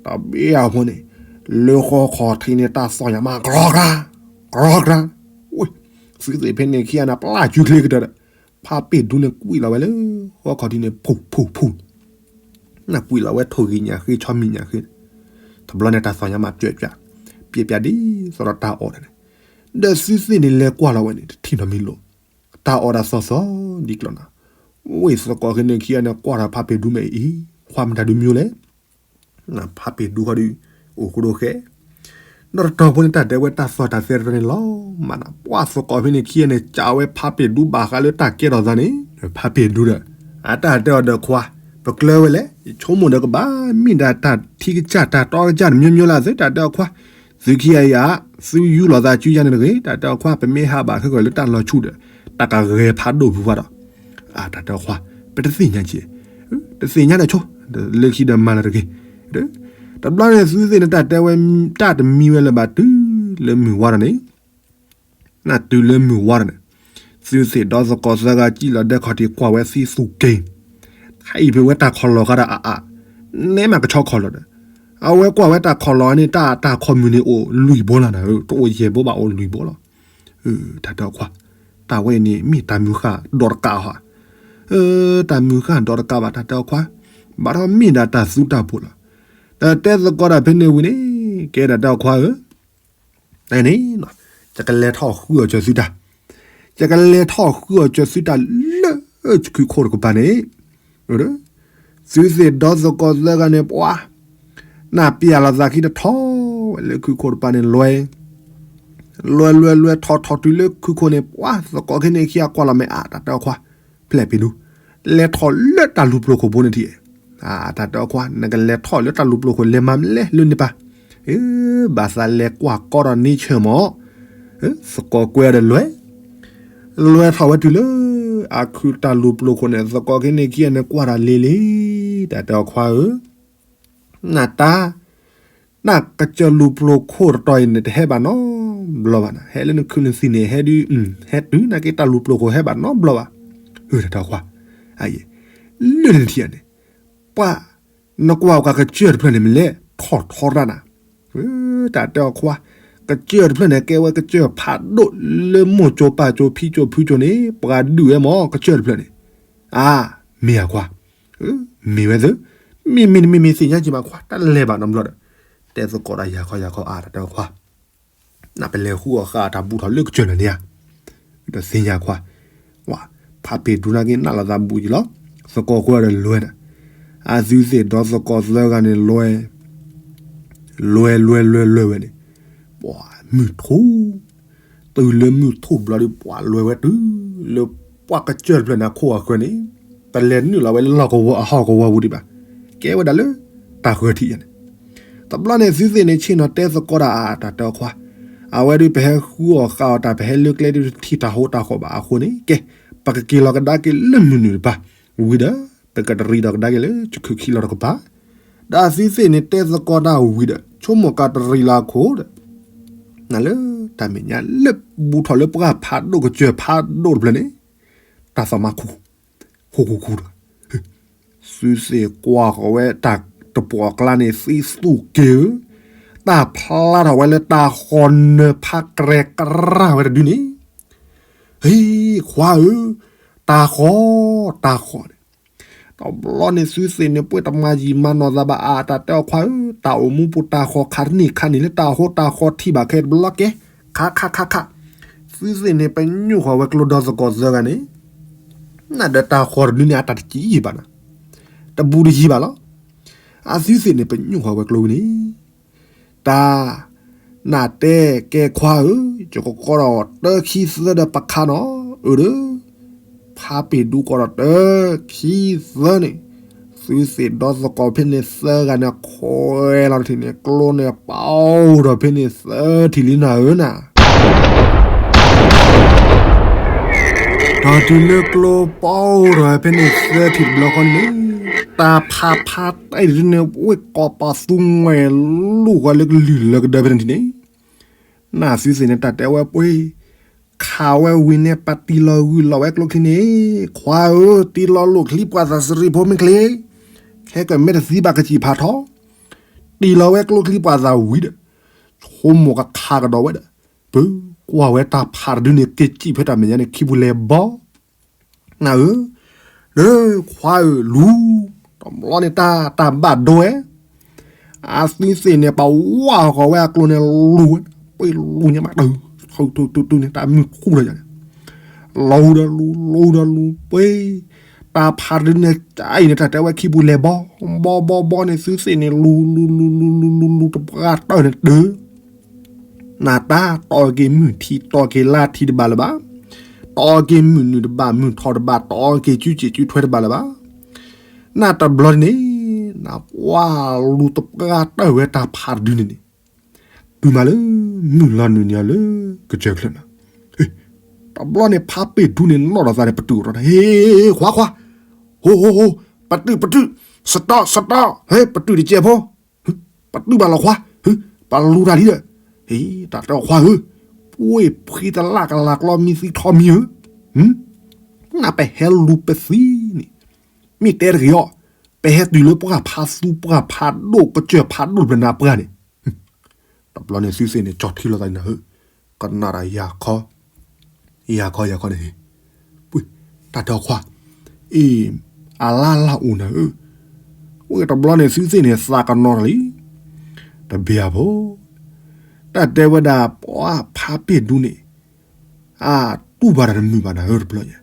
တဘ့ၣ်အဖိန့ၣ်, လၢဃီခီၣ်ထံးန့ၣ် တၢ်သီၣ်ညါမး ကြီကြၤ, ကြီကြၤ, သုသ့ၣ်ဖဲန့ၣ်ခံဂၤန့ၣ် ပျၢ်စုချ့ကတၢၢ်ဒီး, ဖါပ့ၤဒူန့ၣ်ကွံာ်လီၤဝဲလၢ ဃီခီၣ်ထံးန့ၣ် ဖူ ဖူ ဖူ, နကွံာ်လီၤဝဲထိၣ်ဂံၢ်ညၣ်ဃ့ဆီမံၤညၣ်ဃ့, တဘျီန့ၣ်တၢ်သီၣ်ညါမး ပျဲးပျဲး, ပျဲးပျဲးဒ်သိးဒီးတၢ်အီၣ်ဒၣ်န့ၣ်, ဒီးသုသ့ၣ်န့ၣ်လဲၤကွၢ်လီၤဝဲန့ၣ် တထံၣ်နီတမံၤလီၤ, တၢ်အီၣ်ဒၣ်သီၣ်သီၣ်ဒ်ကျီၤနၤ, ဝဲသကိးခဲန့ၣ်ခံဂၤန့ၣ် ကွၢ်ဒီးဖါပ့ၤဒူမ့ၢ်အံၤ, ခွါမတၤဒုးမံလဲၣ် ဖါပ့ၤဒူခီဒီး အိၣ်ကဒီးဃဲ, ဒီးတတီၤဖိန့ၣ် တၢ်ဒဲဝဲတၢ်သီၣ်တၢ်သဲတဖၣ်န့ၣ်လီၤမးနီၤ, ပှၢ်သကိးဖဲန့ၣ်ခံဂၤန့ၣ် ကးဝဲဖါပ့ၤဒူဘၣ်ဃးလၢတၢ်ကဲထီၣ်သးန့ၣ်, ဖါပ့ၤဒူဒီး, အတၢ်တဲအီၤဒီးခွါ, ပကျၢၤဝဲလဲၣ်, ယဆိကမိၣ်ဒီးကဘၣ်မ့ၢ်ဒၣ်တၢ်ထံကစၢ်တၢ်တီကစၢ်တမံၤမံၤလၢ်သု တၢ်တဲအီၤခွါ, သုခံဂၤအံၤဧါ, သုယူလီၤသးစုယါန့ၣ်တဂ့ၤ, တၢ်တဲအီၤခွါ ပမ့ၢ်ဟးဘၣ်ခဲကီၢ်လၢတၢ်လီၤဆူၣ်ဒီး, တၢ်ကဂဲၤဖးဒိၣ်ဖုဖးဒီး တၢ်တဲအီၤခွါ, ပတသ့ၣ်ညါက့ၤ, တသ့ၣ်ညါဒီးဆိ, လၢခံဒီးမၤလၢတဂ့ၤ, တဘျီန့ၣ် သုသ့ၣ်န့ၣ် တၢ်တဲဝဲ, တၢ်တမံဝဲလၢၤဘၣ်တုၤလၢမုၢ်ဝါဒီးန့ၣ်, နတုၤလၢမုၢ်ဝါဒီးန့ၣ်, သုသ့ၣ်ဒီးသကိးသၢဂၤကံၣ်လီၤဒဲခီၣ်ထံးကွၢ်ဝဲသံသူၣ်က့ၤ, ဟဲအံၤဖဲဝဲတၢ်ခီၣ်လီၢ်ဃါဒီးအအါ, နဲမးကဆီခီၣ်လီၢ်ဒီး, အဝဲကွၢ်ဝဲတၢ်ခီၣ်လီၢ်န့ၣ် တၢ်တၢ်ခီၣ်မုၢ်န့ၣ်အိၣ်လွံၢ်ဘိလီၤနၤ, တအိၣ်ယဲၢ်ဘိဘၣ်အိၣ်လွံၢ်ဘိလီၤ တၢ်တဲအီၤခွါ, တၢ်ဝဲအံၤန့ၣ် မ့ၢ်တၢ်မုၢ်ဃၢ်ဒီးတကးဧါ, တၢ်မုၢ်ဃၢ်ဒီးတကးဘၣ် တၢ်တဲအီၤခွါ, ဘၣ်ဒီးမ့ၢ်ဒၣ်တၢ်သူတၢ်ပှီၤလီၤ, တၢ်တဲသကိးတၢ်ဖဲန့ၣ်ဝံၤန့ၣ်, ကဲတၢ်တဲအီၤခွါဧၢ န့ၣ်, ယကလဲၤထီၣ်ဃုအီၤကၢၤသုတၢ်, ယကလဲၤထီၣ်ဃုအီၤကၢၤသုတၢ်လၢခုခိၣ်တကပၤန့ၣ်, သုသ့ၣ်ဒီသကိးသၢဂၤန့ၣ်ပှၤ, နၢ်ပျၢ်လီၤသးခံတထီၣ်ဝဲလၢခုခိၣ်တကပၤန့ၣ်လွဲ, လွဲလွဲလွဲထီၣ်ထီၣ်တုၤလၢခုခိၣ်န့ၣ်ပှၤ, သကိးခဲန့ၣ်ခံဂၤကွၢ်လီၤမ့ၢ်အါ တၢ်တဲအီၤခွါ, ဖျဲၣ်ပ့ၤဒူ, လဲၤထီၣ်လၢတၢ်လူၤပျိၤခိၣ်ဘိန့ၣ်ထံၣ်, တၢ်တဲအီၤခွါ နကလဲၤထီၣ်လၢတၢ်လူၤပျိၤခိၣ်လဲၤမၤမလဲၢ်လၢန့ၣ်ပၢ်, ဘၣ်သးလဲၤကွၢ်ကီဒီးန့ၢ်ဆၢၣ်မး, သကိးကွဲဒီးလွဲ, လွဲထီၣ်ဝဲတုၤလၢ, အခုတၢ်လူၤပျိၤခိၣ်န့ၣ် သကိးခဲန့ၣ်ခံဂၤန့ၣ်ကွၢ်တၢ်လ့လ့, တၢ်တဲအီၤခွါဧၢ နတၢ်, နကစၢၢ်လူၤပျိၤခိၣ်တတီၤအံၤန့ၣ် တဟဲဘၣ်နီတဘျီဘၣ်နီၤ, ဟဲလၢနခုၣ်နသံၣ်န့ၣ် ဟဲဒုး, ဟဲတုၤနာ်က့တၢ်လူၤပျိၤခိၣ်ဟဲဘၣ်နီတဘျီဘၣ်, အၢ တၢ်တဲအီၤခွါ, လၢန့ၣ်ထံၣ်န့ၣ်, ပှၤ, နကွၢ်ကစၢၢ်တဖျၢၣ်န့ၣ်မ့ၢ်လဲၣ် ထီၣ်ထီတၢ်နၤ, တၢ်တဲအီၤခွါ, ကစၢၢ်တဖျၢၣ်န့ၣ် ကဲဝဲကစၢၢ်ဖးဒိၣ်လၢမိၢ်ကၠိပၢ်ကၠိဖံကၠိဖုကၠိန့ၣ် ပှၤဒုးဝဲမး ကစၢၢ်တဖျၢၣ်န့ၣ်, အါ, မ့ၢ်ဧါခွါ, မ့ၢ်ဝဲသ့, မ့မ့ၢ်နမ့မ့ၢ်သ့ၣ်ညါက့ၤမးခွါ တၢ်လဲၤဘၣ်နီတဘျီဒီး, တဲသကိးတၢ်ယၤခီယၤခီအါ တၢ်တဲအီၤခွါ နပလဲၤဃုအီၤဃာ်တၢ်ဘူးထီၣ်လၢကစၢၢ်နၤန့ၣ်ဧါ, တသ့ၣ်ညါခွါ, ဝါ, ဖါပ့ၢ်ဒူန့ၣ်က့ၤနးလိာ်သးဘူးက့ၤလီၤ, သကိးကွဲဒီးလွဲနၤ, အသုသ့ၣ်ဒီသကိးသၢဂၤန့ၣ်လွဲ, လွဲလွဲလွဲလွဲဝဲန့ၣ်, ပှၤမုၢ်ထူၣ်, တုၤလၢမုၢ်ထူၣ်ဘျီဒီး ပှၤလွဲဝဲတုၤလၢပှၢ်ကစၢၢ်တဖျၢၣ်န့ၣ်အခိၣ်အဃၢၤန့ၣ်, တလဲၤနုာ်လီၤဝဲလၢလီၢ်ကဝီၤအဟီၣ်ကဝီၤပူၤဒံးဘၣ်, ကဲဝဲဒၣ်လၢတၢ်ဃၢၤထံးယါန့ၣ်, တဘျီန့ၣ်သုသ့ၣ်န့ၣ်ဆ့ၣ်နီၤတဲသကိးတၢ်အတၢ်တဲအီၤခွါ, အဝဲဒုးပဟဲဃုအီၣ်ဃုအီၣ်တၢ် ပဟဲလၢကျဲဒုးတထံၣ်တၢ်ဟိတၢ်ဃီဘၣ်အဃိန့ၣ် ကဲ, ပကက့ၤလီၤကဒါက့ၤလၢမုၢ်နုာ်တပၤ, ဝံၤဒီး ပကတရံးဒီးကဒါက့ၤလၢကခုၣ်ခံလီၤတကပၤ, ဒီးသုသ့ၣ်န့ၣ်တဲသကိးတၢ်ဝံၤဒီး ဆိကမိၣ်ကးတရံးလီၤအခိၣ်ဒီး နလၢတၢ်မဲာ်ညါလၢဘူးထီၣ်လၢပှၢ်ဖးဒိၣ်ကစၢၢ်ဖးဒိၣ်တဖျၢၣ်န့ၣ်, တၢ်သးမါခူ, ခူခူခူတဂၤ, သုသ့ၣ်ကွၢ်ဃီၤဝဲတၢ်တပှီၢ်ကျါန့ၣ် သံသူၣ်က့ၤဧၢ, တၢ်ဖျါထီၣ်ဝဲလၢတၢ်ဃီနၢၤဖးကရဲကရၢ်ဝဲတဒုန့ၣ်, ဟ့ၣ်ခွါဧၢ, တၢ်ဃီ, တၢ်ဃီန့ၣ် တဘျီန့ၣ်သုသ့ၣ်န့ၣ် ပှ့ၤတမၤယံာ်မၤနီၢ်သးဘၣ်အါ တၢ်တဲအီၤခွါဧၢ, တၢ်အိၣ်မူပူၤတၢ်ဃီခးတန့ၢ်ခါန့ၣ် လၢတၢ်ဟိတၢ်ဃီထံၣ်ဘၣ်ခဲတဘျီကဲ, ခါခါခါခါ, သုသ့ၣ်န့ၣ် ပညိၣ်ဃီၤဝဲကျိဒီသကိးသၢဂၤန့ၣ်, နဒီးတၢ်ဃီတဒုန့ၣ် အတၢ်တကံၣ်ယံာ်ဘၣ်နၤ, တဘူးတယံၤဘၣ်လီၤ, အသုသ့ၣ်န့ၣ် ပညိၣ်ဃီၤဝဲကျိဝံၤန့ၣ် တၢ်, နတဲကဲခွါဧၢ, ယကကိးဒီးတၢခံသၢဒီးပခါနီၤ, အၢဒီး, ဖါပ့ၢ်ဒူကိးဒီးတၢခံသၢန့ၣ်, သုသ့ၣ်ဒီသကိးဖဲန့ၣ်သၢဂၤန့ၣ် ခွဲးလီၤတထံၣ်န့ၣ် ကျိန့ၣ်ပီၣ်ဒီးဖဲန့ၣ်သၢထံၣ်လံနၤဧၢနၤ ဒီးတုၤလၢကျိပီၣ်ဒီးဖဲန့ၣ်သၢထံၣ်တဘျီဃီန့ၣ်, တၢ်ဖးဖးတၢ်အံၤတဒုန့ၣ် ဝ့ၢ်ကိးပသူငွဲၣ်လူၢ်ဃီလၢကလုၢ်လၢကဒၢဖဲန့ၣ်ထံၣ်န့ၣ်, နသုသ့ၣ်န့ၣ် တၢ်တဲဝဲပှ့ၤ, ခးဝဲဝံၤန့ၣ် ပတံၢ်လီၤဂုာ်လီၤဝဲကျိချံန့ၣ်, ခွါဧၢ, တံၢ်လီၤလိာ်ချံပှၤသးစရံးဖိမ့ၢ်ချ့, ခဲကမဲာ်တသံဘၣ်ကစံၣ်ဖးထီ, တံၢ်လီၤဝဲကျိချံပှၤသးဝံၤဒီး, ဆိကမိၣ်ကခးကဒီးဝဲဒီး, ပကွၢ်ဝဲတၢ်ဖးတဒုန့ၣ် က့ၤစံၣ်ဖဲတၢ်မဲာ်ညါန့ၣ် ခံပူၤလဲၤဘီ နၤဧၢ, ဒီးခွါဧၢလူၤ, တဘျီန့ၣ်တၢ်တၢ်ဘၣ်ဒိဝဲ, အသုသ့ၣ်န့ၣ် ပဝၢ်ဃီၤဝဲအကျိန့ၣ်လူၤဝဲ, ပှ့ၤလူၤညါမးတၢ်, ထူထူထူထူန့ၣ် တၢ်မုၢ်ခူၣ်လီၤယၤန့ၣ်, လူၤဒီးလူၤ လူၤဒီးလူၤပှ့ၤ, တၢ်ဖးတဒုန့ၣ် ကအံၤန့ၣ် တၢ်တဲဝဲခံပူၤလဲၤဘီ ဘီဘီဘီန့ၣ် သုသ့ၣ်န့ၣ် လူၤလူၤလူၤလူၤလူၤလူၤလူၤ တပှၢ်တၢၢ်န့ၣ်တၢ် နတၢ်တီက့ၤမုၢ်ထံ တီက့ၤလါထံတဘၣ်လၢၤဘၣ်, တီက့ၤမုၢ်နုာ်တဘၣ် မုၢ်ထီၣ်တဘၣ် တီက့ၤစုစ့ၣ်စုထွဲတဘၣ်လၢၤဘၣ်, နတဘျီန့ၣ် နပှၢ်လူၤတပှၢ်တၢၢ်ဝဲတၢ်ဖးတဒုန့ၣ်န့ၣ်, တုၤမးလၢ မုၢ်လီၤနုာ်န့ၣ်အီၤလၢ ကစၢၢ်ချၢနီၤ, တဘျီန့ၣ် ဖါပ့ၢ်ဒူန့ၣ် နီၣ်ဒီးသးန့ၣ် ပတုာ်အီၤဒီး ဟ့ၣ် ခွါခွါ, ဟိဟိဟိ, ပတုာ်ပတုာ်, စတီၣ်စတီၣ်, ဟ့ၣ် ပတုာ်တကဲးဖိ ပတုာ်ဘၣ်လီၤခွါ, ပလူၤတၢ်လံဒီး, ဟ့ၣ် တၢ်တဲအီၤခွါဧၢ, ပှ့ၤဖှံတလၢ်ကလၤကျီမံသံထီမံဧၢ, နပဟဲလူၤပသံန့ၣ်, မ့ၢ်တဲတဂ့ၤအီၤ, ပဟဲတုၤလၢပှၢ်ဖးသူပှၢ်ဖးဒိၣ်ကစၢၢ်ဖးဒိၣ်တဖျၢၣ်နၤပှၢ်န့ၣ် တဘျီန့ၣ်သုသ့ၣ်န့ၣ် ကၠီထံလီၤသးနၤဧၢ, ကနၣ်တၢ်ယၤခီ, ယၤခီယၤခီန့ၣ်, ပှ့ၤ တၢ်တဲအီၤခွါ, အ့ၣ် အလၢ်လၢ်အိၣ်နၤဧၢ, ဝဲတဘျီန့ၣ်သုသ့ၣ်န့ၣ် သးကနီၤတၢ်လံ, တဘ့ၣ်အဖိ, တၢ်တဲဝဲဒၣ်ပှၤဖါပ့ၢ်ဒူန့ၣ် အတူၢ်ဘၣ်တၢ်တမုာ်ဘၣ်နၤဧၢတဘျီညါ,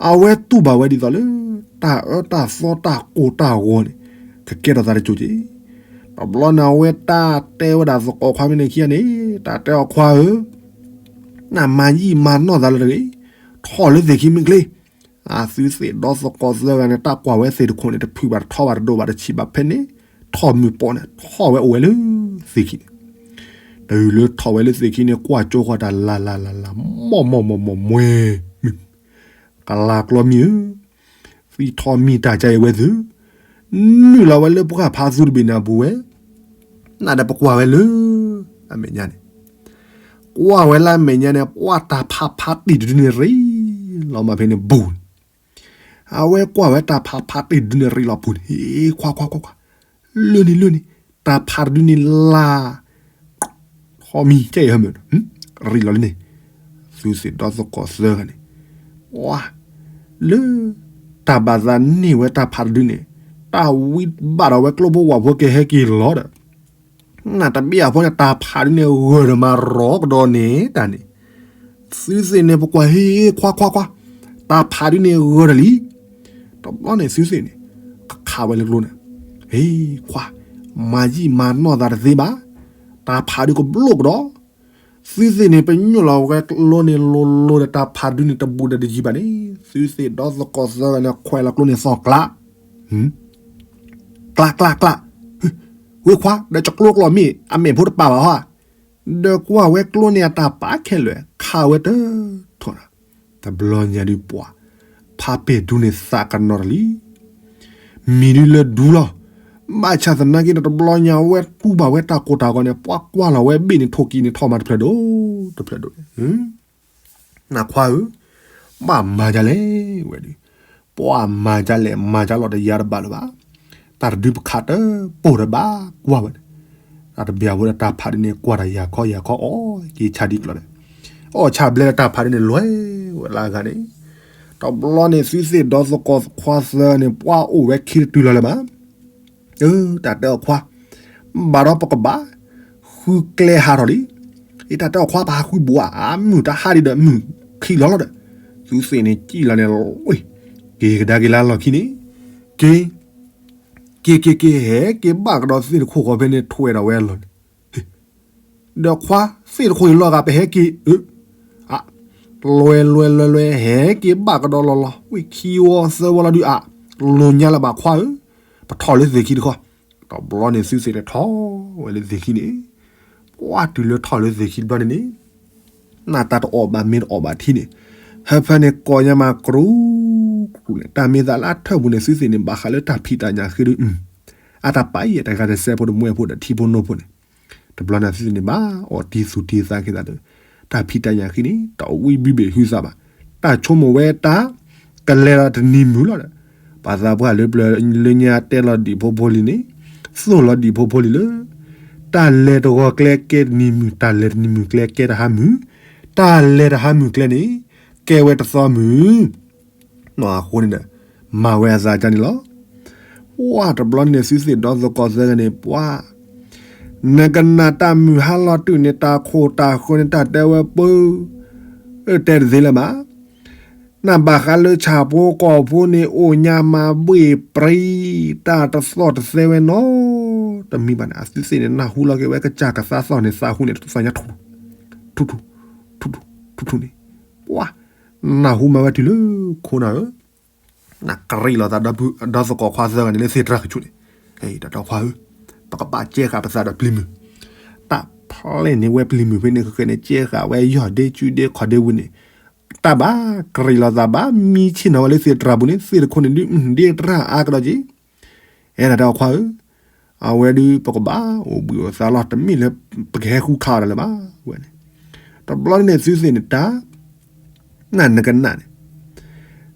အဝဲတူၢ်ဘၣ်ဝဲဒ်သိးလၢ တၢ်အၢတၢ်သီတၢ်ကိၢ်တၢ်ဂီၤန့ၣ် ကကဲထီၣ်သးတစိၤက့ၤ, တဘျီန့ၣ်အဝဲတၢ်တဲဝဲဒၣ်သကိးခွါမ့ၢ်န့ၣ်ခံဂၤန့ၣ် တၢ်တဲအီၤခွါဧၢ, နမၤယံာ်မၤနီၢ်သးလၢတဂ့ၤ, ထီၣ်လၢသ့ၣ်ခံမ့ၢ်ချ့, အသုသ့ၣ်ဒီသကိးသၢဂၤန့ၣ် တၢ်ကွၢ်ဝဲသ့ၣ်တခိၣ်န့ၣ် တဖုၣ်ဘၣ်တထီဘၣ်တဒိၣ်ဘၣ်တဆံးဘၣ်ဖဲန့ၣ်, ထီၣ်မုၢ်ပိာ်န့ၣ် ထီၣ်ဝဲအိၣ်ဝဲလၢသ့ၣ်ခံန့ၣ်, တုၤလၢထီၣ်ဝဲလၢသ့ၣ်ခံန့ၣ် ကွၢ်ကၠိဃီၤတၢ်လၢ်လၢ်လၢ်လၢ် မီၢ်မီၢ်မီၢ်မီၢ်မွဲမုၢ်, ကလၤကျီမံဧၢ, သံထီၣ်မံတၢ်ကါအံၤဝဲသု, နုာ်လီၤဝဲလၢပှၢ်ဖးသူတဘ့ၣ်န့ၣ်အပူၤဝဲ, နဒီးပကွၢ်ဝဲလၢ အမဲာ်ညါန့ၣ်, ကွၢ်ဝဲလၢအမဲာ်ညါန့ၣ် ပှၢ်တၢ်ဖးဖးတ့ၢ်တဒုန့ၣ်ရ့လီၤမးဖဲန့ၣ်ဘူးန့ၣ်, အဝဲကွၢ်ဝဲတၢ်ဖးဖးတ့ၢ်တဒုန့ၣ်ရ့လီၤပူၤန့ၣ်, ဟ့ၣ်ခွါခွါခွါခွါ, လၢန့ၣ်လၢန့ၣ်, တၢ်ဖးတဒုန့ၣ်လၢ ထီၣ်မံကဲအံၤဟဲမၢ်, ရ့လီၤလၢန့ၣ်, သုသ့ၣ်ဒီသကိးသၢဂၤန့ၣ်, ဝါ, လၢ တၢ်ဘၣ်သးန့ၢ်ဝဲတၢ်ဖးတဒုန့ၣ်, တၢ်ဝံဘၣ်ဒီးဝဲကျိဖိဝၣ်ဖိကဟဲက့ၤလီၤဒီး, နတဘ့ၣ်အဖိန့ၣ် တၢ်ဖးတဒုန့ၣ် ဂၢၢ်ဒီးမၤရီကဒီးန့ၣ်တၢ်န့ၣ်, သုသ့ၣ်န့ၣ် ပကွၢ်ဟ့ ခွါခွါခွါ, တၢ်ဖးဒုန့ၣ်ဂၢၢ်တလံ. တဘျီန့ၣ်သုသ့ၣ်န့ၣ် ကခးဝဲလၢကျိန့ၣ်, ဟ့ ခွါ, မၤယံာ်မၤနီၢ်သးတသ့ဘၣ်, တၢ်ဖးဒုကဘျိၣ်ကဒီး. သုသ့ၣ်န့ၣ် ပညိၣ်လီၤဝဲကျိန့ၣ်လိၤလိၤဒီး တၢ်ဖးဒုန့ၣ်တဘူးဒီးတယံၤဘၣ်န့ၣ်, သုသ့ၣ်ဒီသကိးသၢဂၤန့ၣ် ခွဲးလီၤကျိန့ၣ်သီၣ်ကျး ကျးကျးကျး, ဝ့ခွါ ဒီးကကျိကျီၢ်မ့ၢ် အမဲာ်ဖိတပာ်ဘၣ်ဟီဧါ, ဒီးကွၢ်ဝဲကျိန့ၣ်အတၢ်ပာ်ခဲလၢာ် ခးဝဲတထီၣ်ဒီး, တဘျီညါဒုးပှၤ ဖးပ့ၢ်ဒူန့ၣ်သးကနီၤတလံ, မံၤဒုလၢဒူလီၤ. ဘၣ်ဆၣ်သနာ်က့ဒီး တဘျီညါဝဲတူၢ်ဘၣ်ဝဲတၢ်ကိၢ်တၢ်ဂီၤန့ၣ် ပှၤကွၢ်လီၤဝဲဘ့ၣ်န့ၣ် ထိၣ်ကံန့ၣ်ထီၣ်မးတဖျၢၣ်ဒိၣ် တဖျၢၣ်ဒိၣ်န့ၣ် နခွါဧၢ, ဘၣ်မၤဒ်လဲၣ်ဝဲဒီး, ပှၤမၤဒ်လဲၣ်မၤဒ်လီၤတယါတဘၣ်လၢၤဘၣ်, တၢ်တဒုပခးတပိၢ်ဒီးဘၣ်ကွၢ်ဝဲန့ၣ်, တၢ်တဘျီဖိဒီးတၢ်ဖးဒုန့ၣ် ကွၢ်တၢ်ယၤခီယၤခီအီၣ်က့ၤဆါဒ်ကျီဒီး, အီၣ်ဆါဘျဲလၢတၢ်ဖးဒုန့ၣ် လွဲဝဲလၢအဂၤန့ၣ်, တဘျီန့ၣ်သုသ့ၣ်ဒီသကိးခွါသၢန့ၣ် ပှၤအိၣ်ဝဲခံတတုၤလီၤလၢၤဘၣ် အၢ တၢ်တဲအီၤခွါ, ဘၣ်ဒီးပကဘၣ် ဃုကျဲဟးထီၣ်လံ. အတၢ်တဲအီၤခွါ ပဟးဃုဘူးဧါ, အမုၢ်တဟါဒံးဒီး မုၢ်ခံးလီၤလီၤဒီး, သုသ့ၣ်န့ၣ်စံၣ်လီၤန့ၣ်, က့ၤကဒါက့ၤလၢအလီၢ်ခံန့ၣ်, က့ၤ, က့ၤက့ၤက့ၤ ဟဲက့ၤဘၣ်ကဒီးသ့ၣ်တခိၣ်ဃီဖဲန့ၣ် ထွဲဒီးဝဲအလီၢ်န့ၣ် ဒီးခွါ သ့ၣ်တခိၣ်အံၤလီၤဂာ် ပဟဲက့ၤ, အ, လွဲလွဲလွဲလွဲ ဟဲက့ၤဘၣ်ကဒီးလီၤလီၤ ဝံၣ်ခံဝီသၢဝီလီၤဒုးအ, လိၤညါလၢၤဘၣ်ခွါဧၢ, ပထီၣ်လၢသ့ၣ်ခံတခီ, တဘျီန့ၣ်သုသ့ၣ်န့ၣ်ထီၣ်ဝဲလၢသ့ၣ်ခံန့ၣ်, ပှၤတုၤလၢထီၣ်လၢသ့ၣ်ခံတဘျီန့ၣ်န့ၣ် နၢ်တၢ်တအီၣ်ဘၣ်မ့ၢ်တအီၣ်ဘၣ်ထံန့ၣ်, ဟၢဖၢန့ၣ်ကိးညါမးကရူၢ်ကရူၢ်န့ၣ် တၢ်မ့ၢ်သးလၢအထၢၣ်ပူၤန့ၣ် သုသ့ၣ်န့ၣ် ဘၣ်ဃးလၢတၢ်ဖံးတၢ်ညၣ်ဃ့ဒီး, အတၢ်ပာ်အံၤတဂၤတစဲးဖိတမှဲဖိဒီးထံဖိနိဖိန့ၣ်, တဘျီန့ၣ်သုသ့ၣ်န့ၣ် ဘၣ်အီၣ်တံၤသူၣ်တံၤသးက့ၤသးဒီး, တၢ်ဖံးတၢ်ညၣ်ဃ့န့ၣ် တအီၣ်ဝံၣ်ဘံဘ့ၣ်ဟုသးဘၣ်, တၢ်ဆိကမိၣ်ဝဲတၢ် ကလဲၤဒီးတနံၤမုၢ်လီၤဒီး, ပှၤသးပှၢ်လၢပျၢၤလၢညါတဲလီၤဒံၣ်ဖိဖိလံၤန့ၣ်, သိၣ်လီၤဒံၣ်ဖိဖိလံၤလၢ တၢ်လဲၤတဂီၤကျဲကဲတနံၤမုၢ်, တၢ်လဲၤတနံၤမုၢ်ကျဲကဲတဟါမုၢ်, တၢ်လဲၤတဟါမုၢ်ကျဲန့ၣ် ကဲဝဲတသီမုၢ်, အဃိန့ၣ်ဒီး မၤဝဲအသးဒ်န့ၣ်လီၤ. ပှၤတဘျီန့ၣ် သုသ့ၣ်ဒီသကိးသၢဂၤန့ၣ် ပှၤ နကနၣ်တၢ်မုၢ်ဟါလီၤတုၤန့ၣ် တၢ်ခိၣ်တၢ်ဃၢန့ၣ် တၢ်တဲဝဲပၢ, တဲတသ့လၢၤဘၣ်. နဘၣ်ဃးလၢဆၣ်ဖိကီၢ်ဖိန့ၣ် အိၣ်ညါမၤဘှ့ၣ်ပြံ, တၢ်တသီၣ်တသဲဝဲနီတမံၤဘၣ်န့ၣ် အသုသ့ၣ်န့ၣ် နၢ်ဟူလီၤက့ၤဝဲကစၢ်ကသါသီၣ်န့ၣ် သးဟူန့ၣ် သးညါထူၣ်ထူၣ်ထူၣ်ထူၣ်ထူၣ်န့ၣ်, ပှၤ နၢ်ဟူမၤဝဲတုၤလၢခိၣ်နၢ်ဧၢ, နကရံးလီၤသးဒီသကိးခွါသၢဂၤန့ၣ်လၢသ့ၣ်တြၢ်ကဆူၣ်န့ၣ်, တၢ်တဲခွါဧၢ, ပကဘၣ်ကဲဃာ်ပသးဒီးပျံၤမုၢ်, တၢ်ဖျဲၣ်န့ၢ်ဝဲပျံၤမုၢ်ဖဲန့ၣ် ဃဲဃဲန့ၣ် ကဲဃာ်ဝဲယီၢ်ဒ့ကူဒ့ခီၣ်ဒ့ဝံၤန့ၣ်, တၢ်ဘၣ်ကရံးလီၤသးဘၣ်မံဆ့ၣ်နီၤဝဲလၢသ့ၣ်တြၢ်ပူၤန့ၣ် သ့ၣ်တခိၣ်န့ၣ်ဒုး ဒ့တြၢ်အါကဒီးက့ၤ, အဲၣ်ဒိးတဲခွါဧၢ, အဝဲဒုး ပကဘၣ်အိၣ်ဘှံးအိၣ်သါလီၤ တမ့ၢ်လၢ ပကဟဲဃုခးအီၤဒၣ်လၢၤဘၣ်ဝဲန့ၣ်, တဘျီန့ၣ်သုသ့ၣ်န့ၣ်တၢ် နနကနၣ်န့ၣ်,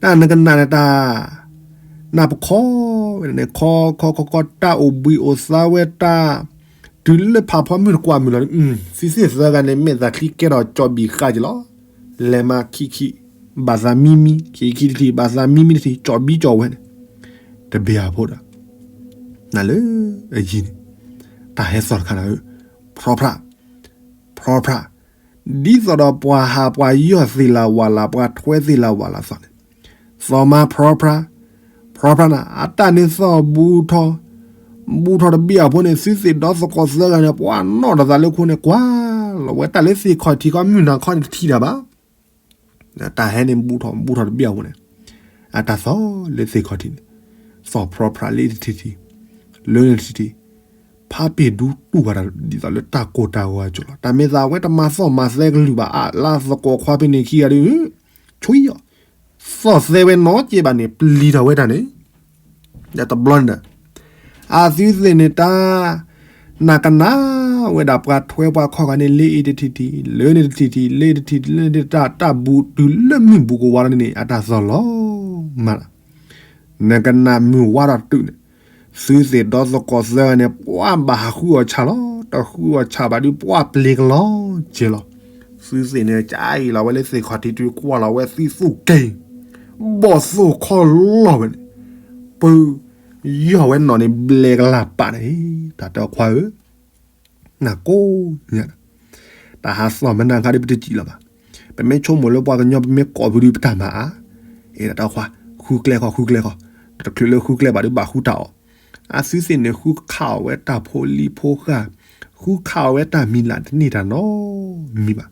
တၢ်နကနၣ်န့ၣ်တၢ်, နၢ်ပခီဝဲန့ၣ် ခီခီခီခီ တၢ်အိၣ်ဘှံးအိၣ်သါဝဲတၢ်, တုၤလၢဖးဖီမုၢ်တကွၢ်မုၢ်လီၤ, သုသ့ၣ်သၢဂၤန့ၣ် မဲာ်သးချံကဲထီၣ်ကၠီၣ်ဘံၣ်ဃာ်က့ၤလီၤ, လဲၤမးခံခံ, ဘၣ်သးမံမံ, ခံခံတထံၣ် ဘၣ်သးမံမံတထံၣ် ကၠီၣ်ဘံၣ်ကၠီၣ်ဝဲန့ၣ်, တဘ့ၣ်အဖိဒီး နလၢအယံၤန့ၣ်, တၢ်ဟဲသီၣ်တခါနၤဧၢ, ဖြီဖြါ, ဖြီဖြါ, ဒ်သိးဒီးပှၤဟးပှၤယီၢ်သ့ၣ်လၢဝးလၢ် ပှၤထွဲသ့ၣ်လၢဝးလၢ်သီၣ်န့ၣ်, သီၣ်မါဖြီဖြါ, ဖြီဖြါနၤ အတၢ်န့ၣ်သီၣ်ဘူးထီၣ်, ဘူးထီၣ်တဘ့ၣ်အဖိန့ၣ် သုသ့ၣ်ဒီသကိးသၢဂၤန့ၣ် ပှၤနီၣ်ဒီးသးလၢခိန့ၣ် ကွၢ်လီၤဝဲတၢ်လၢသ့ၣ်ခီၣ်ထံးခီ မုၢ်နၤခီန့ၣ်တထံၣ်တၢ်ဘၣ် တၢ်ဟဲန့ၣ်ဘူးထီၣ်ဘူးထီၣ်တဘ့ၣ်အဝဲန့ၣ်, အတၢ်သီၣ်လၢသ့ၣ်ခီၣ်ထံးန့ၣ်, သီၣ်ဖြီဖြါလၢတထံၣ်ထံၣ်, လၢနတထံၣ်ထံၣ်, ဖးပ့ၢ်ဒူတူၢ်ဝဲဒၣ်ဒ်သိးလၢတၢ်ကိၢ်တၢ်ဂီၤအစိၤလီၤ. တၢ်မ့ၢ်သးဝဲတမၤသီၣ်မၤသဲကလုၢ်ဘၣ် အလါသကိးခွါဖဲန့ၣ်ခံဂၤဒုး, ဆွံအီၤ, သီၣ်သဲဝဲနီၢ်ကဲဘၣ်န့ၣ် ပျံၤထီၣ်ဝဲတၢ်န့ၣ် ဒီးတဘျီန့ၣ်ဒီး အသုသ့ၣ်န့ၣ်တၢ် နကနၣ်ဝဲဒၣ်ပှၤထွဲပှၤခီၣ်ဂၤန့ၣ် လၢအံၤတထံၣ်ထံၣ် လၢန့ၣ်တထံၣ်ထံၣ် လၢတထံၣ်ထံၣ် လၢန့ၣ်တၢ် တၢ်ဘူးတုၤလၢမုၢ်ဘူးကဝါလီၤန့ၣ်န့ၣ် အတၢ်သီၣ်လီၤမးလီၤ. နကနၣ်မုၢ်ဝါထီၣ်တုၤန့ၣ် သုသ့ၣ်ဒီသကိးသၢဂၤန့ၣ် ပှၤဘၣ်ဟးဃုအီၣ်ဆၣ်လီၤ. တဃုအီၣ်ဆၣ်ဘၣ်ဒုး ပှၤပျံၤကလီၤကဲလီၤ. သုသ့ၣ်န့ၣ် ကအံၤလီၤဝဲလၢသ့ၣ်ခီၣ်ထံးတုၤကွၢ်လီၤဝဲသံသူၣ်က့ၤ ဘီၣ်သိၣ်ခီၣ်လီၢ်ဝဲန့ၣ် ပယီၢ်ဝဲနီၣ်န့ၣ် ဘျဲကလၢ်ပာ်န့ၣ် တၢ်တဲခွါဧၢ, နၢ်ကိးညါ, တၢ်ဟးသီၣ်မနၤခါဒ်ပတစံးလီၤဘၣ်. ပမ့ၢ်ဆိကမိၣ်လၢပှၤကညီ ပမ့ၢ်ကိးဖုဒုးပတၢ်မၤအါ, အဲ တၢ်ခွါ, ဃုကျဲခီ ဃုကျဲခီ, တချုးလၢဃုကျဲဘၣ်ဒီးဘၣ်ဃုတၢ်အီၣ်, အသုသ့ၣ်န့ၣ် ဃုခးအီၣ်ဝဲတၢ်ဖိလံၤဖိဃၢ်, ဃုခးအီၣ်ဝဲတၢ်မံၤလၢ်တန့ၢ်တၢ်နီတမံၤဘၣ်,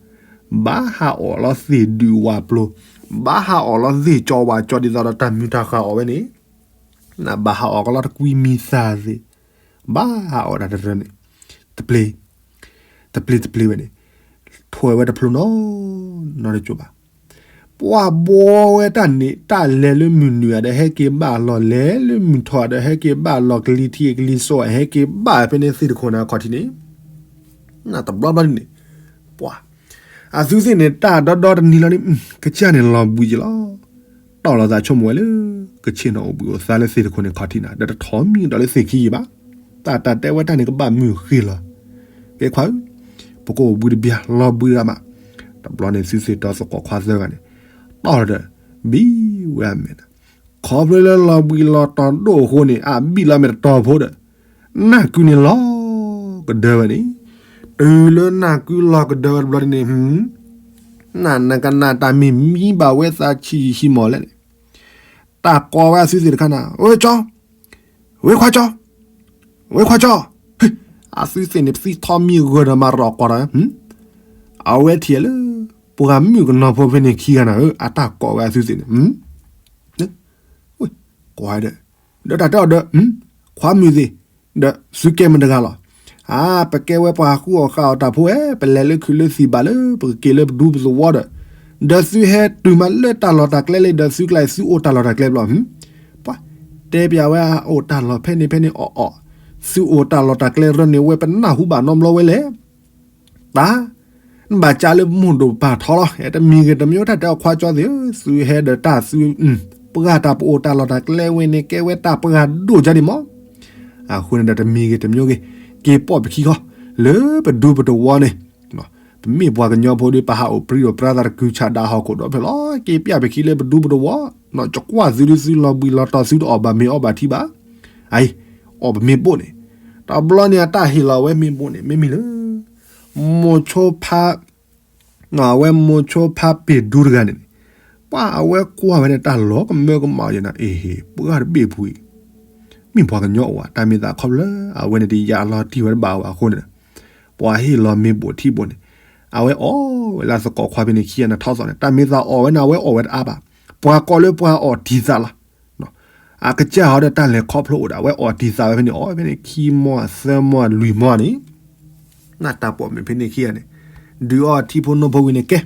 ဘၣ်ဟးအီၣ်လီၤသ့ၣ်ဒုးဝးပျိ, ဘၣ်ဟးအီၣ်လီၤသ့ၣ်ကၠီဝးကၠီ ဒ်သိးဒီးတၢ်မုာ်တၢ်ဃၢ်အီၣ်ဝဲန့ၣ် နဘၣ်ဟးအီၣ်ကလီတကွံမံၤသၣ်သ့ၣ်, ဘၣ်ဟးအီၣ်တၢ်တရၢန့ၣ်, တပျ့ၤ, တပျ့ၤတပျ့ၤဝဲန့ၣ်, ထွဲဝဲတဖျိနီၤနီၤတကၠိဘၣ်. ပှၤဘှီဝဲတၢ်န့ၣ် တၢ်လဲၤလၢမုၢ်နုာ်ဧါဒီးဟဲက့ၤဘၣ်လီၤ, လဲၤလၢမုၢ်ထီၣ်ဧါဒီးဟဲက့ၤဘၣ်လီၤ, ကလံၤထံးကလံၤစိး ဟဲက့ၤဘၣ်ဖဲန့ၣ်သ့ၣ်တခိၣ်န့ၣ်အခီၣ်ထံးန့ၣ်, နတဘျီဘျီန့ၣ်, ပှၤ အသုသ့ၣ်န့ၣ် တၢ်ဒီဒီတနံၤလီၤန့ၣ် ကစၢ်န့ၣ်လီၤဘှံးက့ၤလီၤ. တီၢ်လီၤသးဆိကမိၣ်ဝဲလၢ ကဆ့ၣ်နီၤအိၣ်ဘှံးအိၣ်သါလၢသ့ၣ်တခိၣ်န့ၣ်ခီၣ်ထံးနၤ ဒီးတထီၣ်မံၤဒီးလၢသ့ၣ်ခံယံၤဘၣ်. တၢ်တၢ်တဲဝဲတၢ်န့ၣ်ကဘၣ်မုာ်ဃ့လီၤ. ဖဲခွါဧၢ, ပကအိၣ်ဘှံးတဘျီ လီၤဘှံးတဂၤမး. တဘျီန့ၣ်သုသ့ၣ်ဒီးသကိးခွါသၢဂၤန့ၣ် တီၢ်ဒီး ဘံၣ်ဝဲအမဲာ်နၤ. ခီဖျိလၢလီၤဘှံးလီၤတီၤဒိၣ်အဃိန့ၣ် အဘံၣ်လီၤမဲာ်တတီၤဖိဒီး နၢ်ကုန့ၣ်လီၤ ကဒၢဝဲန့ၣ်, တုၤလၢနၢ်ကုလီၤကဒၢဝဲတဘျီန့ၣ်, နနကနၣ်တၢ်မ့ၢ်မံဘၣ်ဝဲသးဆံးဆံးမီၢ်လဲၣ်န့ၣ်, တၢ်ကိးဝဲအသုသ့ၣ်တခါနၤ, ဝဲကၠီ, ဝဲခွါကၠီ, ဝဲခွါကၠီ, အသုသ့ၣ်န့ၣ် ပသံထီၣ်မံဂၢၢ်ဒီးမၤရီၣ်ကွၢ်ဒီး, အဝဲထံၣ်လၢ ပှၤမုၣ်ကနီၤဖိဖဲန့ၣ်ခံဂၤနၤဧၢ, အတၢ်ကိးဝဲအသုသ့ၣ်န့ၣ် ကွၢ်ဒီး, ဒီးတၢ်တဲအီၤဒီး, ခွါမုၣ်သ့ၣ်, ဒီးသုကဲမတဂၤလီၤ. အါ, ပကဲဝဲပှၤဃုအီၣ်ဃုအီတၢ်ဖိဧၢ, ပလဲၤလၢခုးလၢသံၣ်ဘၣ်လၢ ပကက့ၤလၢပဒူပသဝီဒီး, ဒီးသုဟဲတုၤမးလၢတၢ်လီၢ်တၢ်ကျဲလံ, ဒီးသုကျါအံၤသုအိၣ်တၢ်လီၢ်တၢ်ကျဲဘျီ, ပှၤတဲပျးဝဲအိၣ်တၢ်လီၢ်ဖဲန့ၣ်ဖဲန့ၣ်အီၣ်အီၣ်, သုအိၣ်တၢ်လီၢ်တၢ်ကျဲရၢန့ၣ် ဝဲပနၢ်ဟူဘၣ်နီတဘျီဝဲလဲၣ် တၢ်, နဘၣ်ကးလၢမိၢ်ဒိၣ်ပၢ်ထီလီၤ. တမံၤဂ့ၤတမံၤ တၢ်တဲအီၤခွါကၠီသ့ၣ်ဧၢ, သုဟဲဒီးတၢ်သု, ပှၤတၢ်ပအိၣ်တၢ်လီၢ်တၢ်ကျဲဝဲန့ၣ် ကဲဝဲတၢ်ပှၤဒိၣ်ကါန့ၣ်မး. အဃိန့ၣ်ဒီးတမံၤဂ့ၤတမံၤဂ့ၤ, က့ၤပိာ်ပခံဃီ, လၢပဒူပတဝီန့ၣ်, ပမ့ၢ်ပှၤကညီဖိဒီး ပဟးအိၣ်ပြံအိၣ်ပြါသးတကုၤဆးဒးဟီၣ်ခိၣ်ဒီးဖဲလီၤ, က့ၤပျၢ်ပခံလၢပဒူပတဝီ, ကကွၢ်သုဒုသုလီၤဘှံးလီၤတီၤသုတအီၣ်ဘၣ်မ့ၤအီဘၣ်ထံဘၣ်, အအံၤ, အီၣ်ပမ့ၢ်ဘိၣ်န့ၣ်, တဘျီန့ၣ်အတၢ်ဟ့ၣ်လီၤဝဲမ့ၢ်ဘိၣ်န့ၣ် မ့မ့ၢ်လၢ မိၤဆိဖါ, အဝဲမိၤဆိဖါပ့ၢ်ဒူတဂၤန့ၣ်, ပှၤအဝဲကွၢ်ဝဲန့ၣ်တၢ်လီၤကမၢကမၣ်ယဲနၤ, အ့ဟ့ၣ် ပှၤတဘ့ၣ်ဖှံ, မ့ၢ်ပှၤကညီအိၣ်ဧါ, တၢ်မ့ၢ်သးခီဖျိလၢ အဝဲန့ၣ်တယၤလီၤတံၢ်ဝဲတဘၣ်အဃိန့ၣ်, ပှၤဟ့ၣ်လီၤမ့ၢ်ဘိၣ်ထံဘိၣ်န့ၣ်, အဝဲအီၣ်ဝဲလၢသကိးခွါဖဲန့ၣ်ခံဂၤန့ၣ်ထီၣ်သီၣ်န့ၣ်, တၢ်မ့ၢ်သးအီၣ်ဝဲန့ၣ် အဝဲအီၣ်ဝဲတအါဘၣ်, ပှၤကိးလၢပှၤအီၣ်တံၢ်သးလီၤ အကစၢ်ဟီဒီးတၢ်လဲၤခီဖျိအိၣ်ဒီး အဝဲအီၣ်တံၢ်သးဝဲဖဲန့ၣ် အီၣ်ဖဲန့ၣ် ခံမီၢ်သၢမီၢ်လွံၢ်မီၢ်န့ၣ်, နတၢ်ပိာ်မုၣ်ဖဲန့ၣ်ခံဂၤန့ၣ်, ဒုးအီထံဖိနိဖိဝံၤန့ၣ်ကဲ,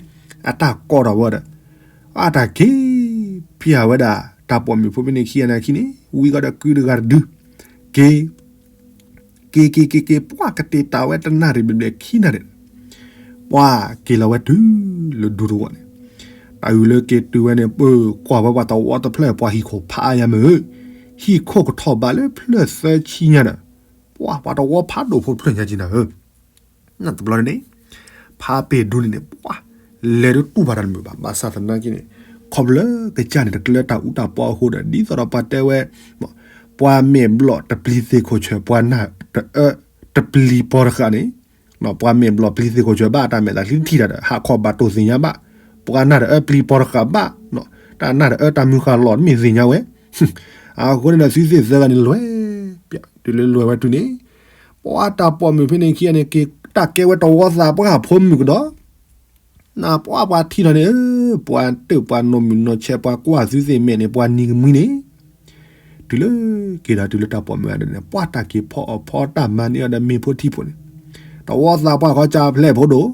အတၢ်ကိးထီၣ်ဝဲဒီး, အတၢ်က့ၤ, ဖံးဝဲဒၣ်, တၢ်ပိာ်မုၣ်ဖိဖဲန့ၣ်ခံဂၤန့ၣ်ခံန့ၣ် ဝံၤကီးဒီးကုတဂၤတဒု, က့ၤ က့ၤက့ၤက့ၤက့ၤ ပှၤကတဲာ်တာ်ဝဲတနၣ်ရံၣ်ဘျဲၣ်ဘျဲၣ်ခံနၣ်ရံၣ်, ပှၤက့ၤလီၤဝဲတုၤလၢဒူတဝီန့ၣ်, တၢ်အုၣ်လၢက့ၤတုၤဝဲန့ၣ် ပကွၢ်ဝဲပှၤတဝီတဖျၢၣ် ပှၤဟံၣ်ခိၣ်ဖးအါယၤမ့ၢ်ဧၢ, ဟံၣ်ခိၣ်ကထီၣ်ဘးလၢဖျၢၣ်သၢဆံညါဒီး, ပှၤပှၤတဝီဖးဒိၣ်ဖိတဖျၢၣ်ညါက့နၤဧၢ နတဘျီန့ၣ်, ဖါပ့ၢ်ဒူန့ၣ်န့ၣ် ပှၤ, လဲၤဒုးတူၢ်ဘၣ်တၢ်တမုာ်ဘၣ် ဘၣ်ဆၣ်သနာ်က့န့ၣ်, ခီဖျိလၢကစၢ်န့ၣ်တကျၢတၢ်အူတၢ်ပီအဃိဒီး ဒ်သိးဒီးပှၤတဲဝဲ, ပှၤမဲာ်ဘျီၣ်တပျံၤသ့ၣ်ခိၣ်ဆၢ ပှၤနၢ်တအၢ, တပျံၤပီတဃာ်န့ၣ်, ပှၤမဲာ်ဘျီၣ်ပျံၤသ့ၣ်ခိၣ်ဆၢဘၣ် တၢ်မဲာ်သးချံထံၣ်တၢ်ဒီး ဟးခီၣ်ဘၣ်တိၢ်သ့ၣ်ညါဘၣ်, ပှၤနၢ်တအၢပျံၤပီတဃာ်ဘၣ်, တၢ်နၢ်တအၢတၢ်မုၢ်ဃာ်လီၤတမ့ၢ်သ့ၣ်ညါဝဲ, အဃိန့ၣ်ဒီးသုသ့ၣ်သၢဂၤန့ၣ်လဲၤ, တုၤလၢလဲၤဝဲတုၤန့ၣ်, ပှၤတၢ်ပိာ်မုၣ်ဖဲန့ၣ်ခံဂၤန့ၣ် က့ၤတၢ်ကဲဝဲတဝီသးပှၢ်ဖိမုၣ်ကဒီး, နပှၤပှၤထံၣ်လီၤန့ၣ်, ပှၤတၢၣ်ပှၤနီၢ်မုၢ်နီၢ်ဆဲး ပှၤကွၢ်သုသ့ၣ်မဲာ်န့ၣ် ပှၤနံၤကမှံန့ၣ်, တုၤလၢက့ၤဒီးတုၤလၢတၢ်ပိာ်မုၣ်အဒၢးန့ၣ် ပှၤတၢ်က့ၤဖီအီၣ်ဖီတၢ်မၤန့ၢ်အီၤဒီးမ့ၤဖိထံဖိန့ၣ်, တဝီသးပှၢ်ခီကၢဖျဲၣ်ဖိဒိၣ်,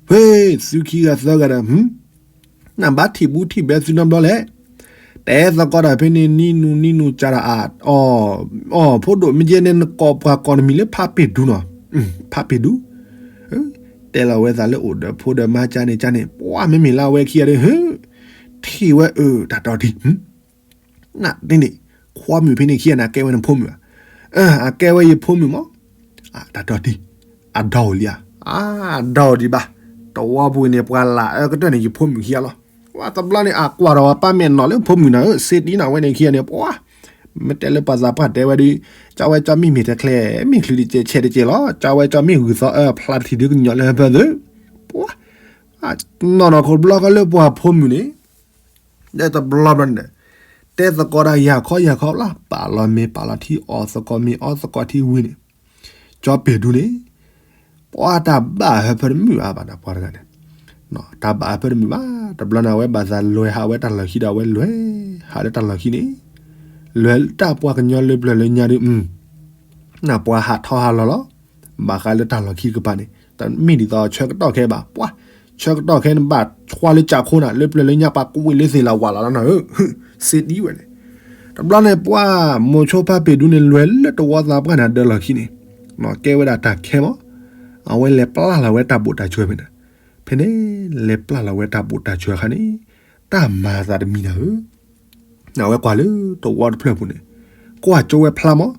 ဖဲသုခံဂၤသၢဂၤဒီး နဘၣ်ထံၣ်ဘူးထံၣ်ဘဲသုနီတဘျီလဲၣ်. တဲသကိးဒီးဖဲန့ၣ်နံၣ်နူနံၣ်နူကၢ်ဒီးအါ, အီၣ်, အီၣ် ဖိဒိၣ်မ့ၢ်ကဲန့ၣ် နကိးပှၤကိးနမံၤလၢဖါပ့ၢ်ဒူနီၤ, ဖါပ့ၢ်ဒူ, တဲလီၤဝဲသးလၢအိၣ်ဒီးဖိဒီးမါကၢ်န့ၣ်ကၢ်န့ၣ် ပှၤမ့မ့ၢ်လၢအဝဲခံဂၤဒီး, ထံၣ်ဝဲအၢ တၢ်တီၢ်တံၢ် နန့ၣ်, ခွါမုၣ်ဖဲန့ၣ်ခံဂၤန့ၣ် အကဲဝဲနဖိမုၣ်ဧါ, အကဲဝဲယဖိမုၣ်မး, တၢ်တီၢ်တံၢ်, အဒီအိၣ်လံဧါ, အဒီအိၣ်ဒံးဘၣ်, တဝီပူၤန့ၣ် ပှၤလၢအအၢကတၢၢ်န့ၣ် ယဖိမုၣ်ခံဂၤလီၤ. ဝဲတဘျီန့ၣ် အကွၢ်ဒီးပၢ်မဲာ်နီၢ်လၢဖိမုၣ်နၤဧၢ စ့တံနၤဝဲန့ၣ်ခံဂၤန့ၣ် ပှၤ, မ့ၢ်တဲလၢပှၤသးပှၢ်တဲဝဲဒီး, ကၢ်ဝဲကၢ်မ့ၢ်မ့ၢ်တချဲ, မ့ၢ်ချုးတကဲးဆဲးတကဲးလီၤ, ကၢ်ဝဲကၢ်မ့ၢ်ဂုၢ်သီအၢဖျါတထံၣ်ဒုကညီလၢပၢသု, ပှၤ နီၢ်နီၢ်ခိၣ်တဘျီဃီလၢပှၤဖိမုၣ်န့ၣ် တဲတဘျီဘျီန့ၣ် တဲသကိးတၢ်ယၤခီယၤခီလီၤ, ပာ်လီၤမ့ၤပာ်လီၤထံ အီၣ်သကိးမ့ၤအီသကိးထံ ဝံၤန့ၣ် ကၠီပ့ၤဒူန့ၣ် ပှၤတၢ်ဘၣ်ဟၢဖၢတမုာ်အါဘၣ်န့ၣ် ပှၤတဂၤန့ၣ် တၢ်ဘၣ်ဟၢဖၢတမုာ်ဘၣ်. တဘျီန့ၣ် အဝဲဘၣ်သးလဲၤဟးဝဲတၢ်လီၢ်ခံဒီး အဝဲလဲၤဟးလၢတၢ်လီၢ်ခံန့ၣ် လဲၤတၢ်ပှၤကညီလၢပျၢၤလၢညါဒုး နပှၤဟးထီၣ်ဟးလီၤလီၤ. ဘၣ်ဃးလၢတၢ်လီၢ်ခံတကပၤန့ၣ် တမ့ၢ်ဒ်သိးဆၢကတီၢ်ခဲဘၣ်, ပှၤ ဆၢကတီၢ်ခဲန့ၣ် ဘၣ်ဆှါလၢကၠးခိနၤ လၢပျၢၤလၢညါ ပှၤကဝံၣ်လၢသ့ၣ်လၢဝၣ်လီၤနၤဧၢ, စ့ဒံဝဲန့ၣ်. တဘျီန့ၣ် ပှၤမိၤဆိဖါပ့ၤဒူန့ၣ် လဲၤလၢတဝီသးပှၢ်န့ၣ်အဒၢးလီၢ်ခံန့ၣ် ကဲဝဲဒၣ်တၢ်ခဲမး, အဝဲလဲၤပျၢ်လီၤဝဲတၢ်ဘိးတၢ်စှၤဖဲန့ၣ်, ဖဲန့ၣ် လဲၤပျၢ်လီၤဝဲတၢ်ဘိးတၢ်စှၤအခါန့ၣ် တၢ်မၤသးတမံၤနၤဧၢ အဝဲကွၢ်လၢတဝီတဖျၢၣ်ပူၤန့ၣ် ကွၢ်ကၠိဝဲဖျါမး,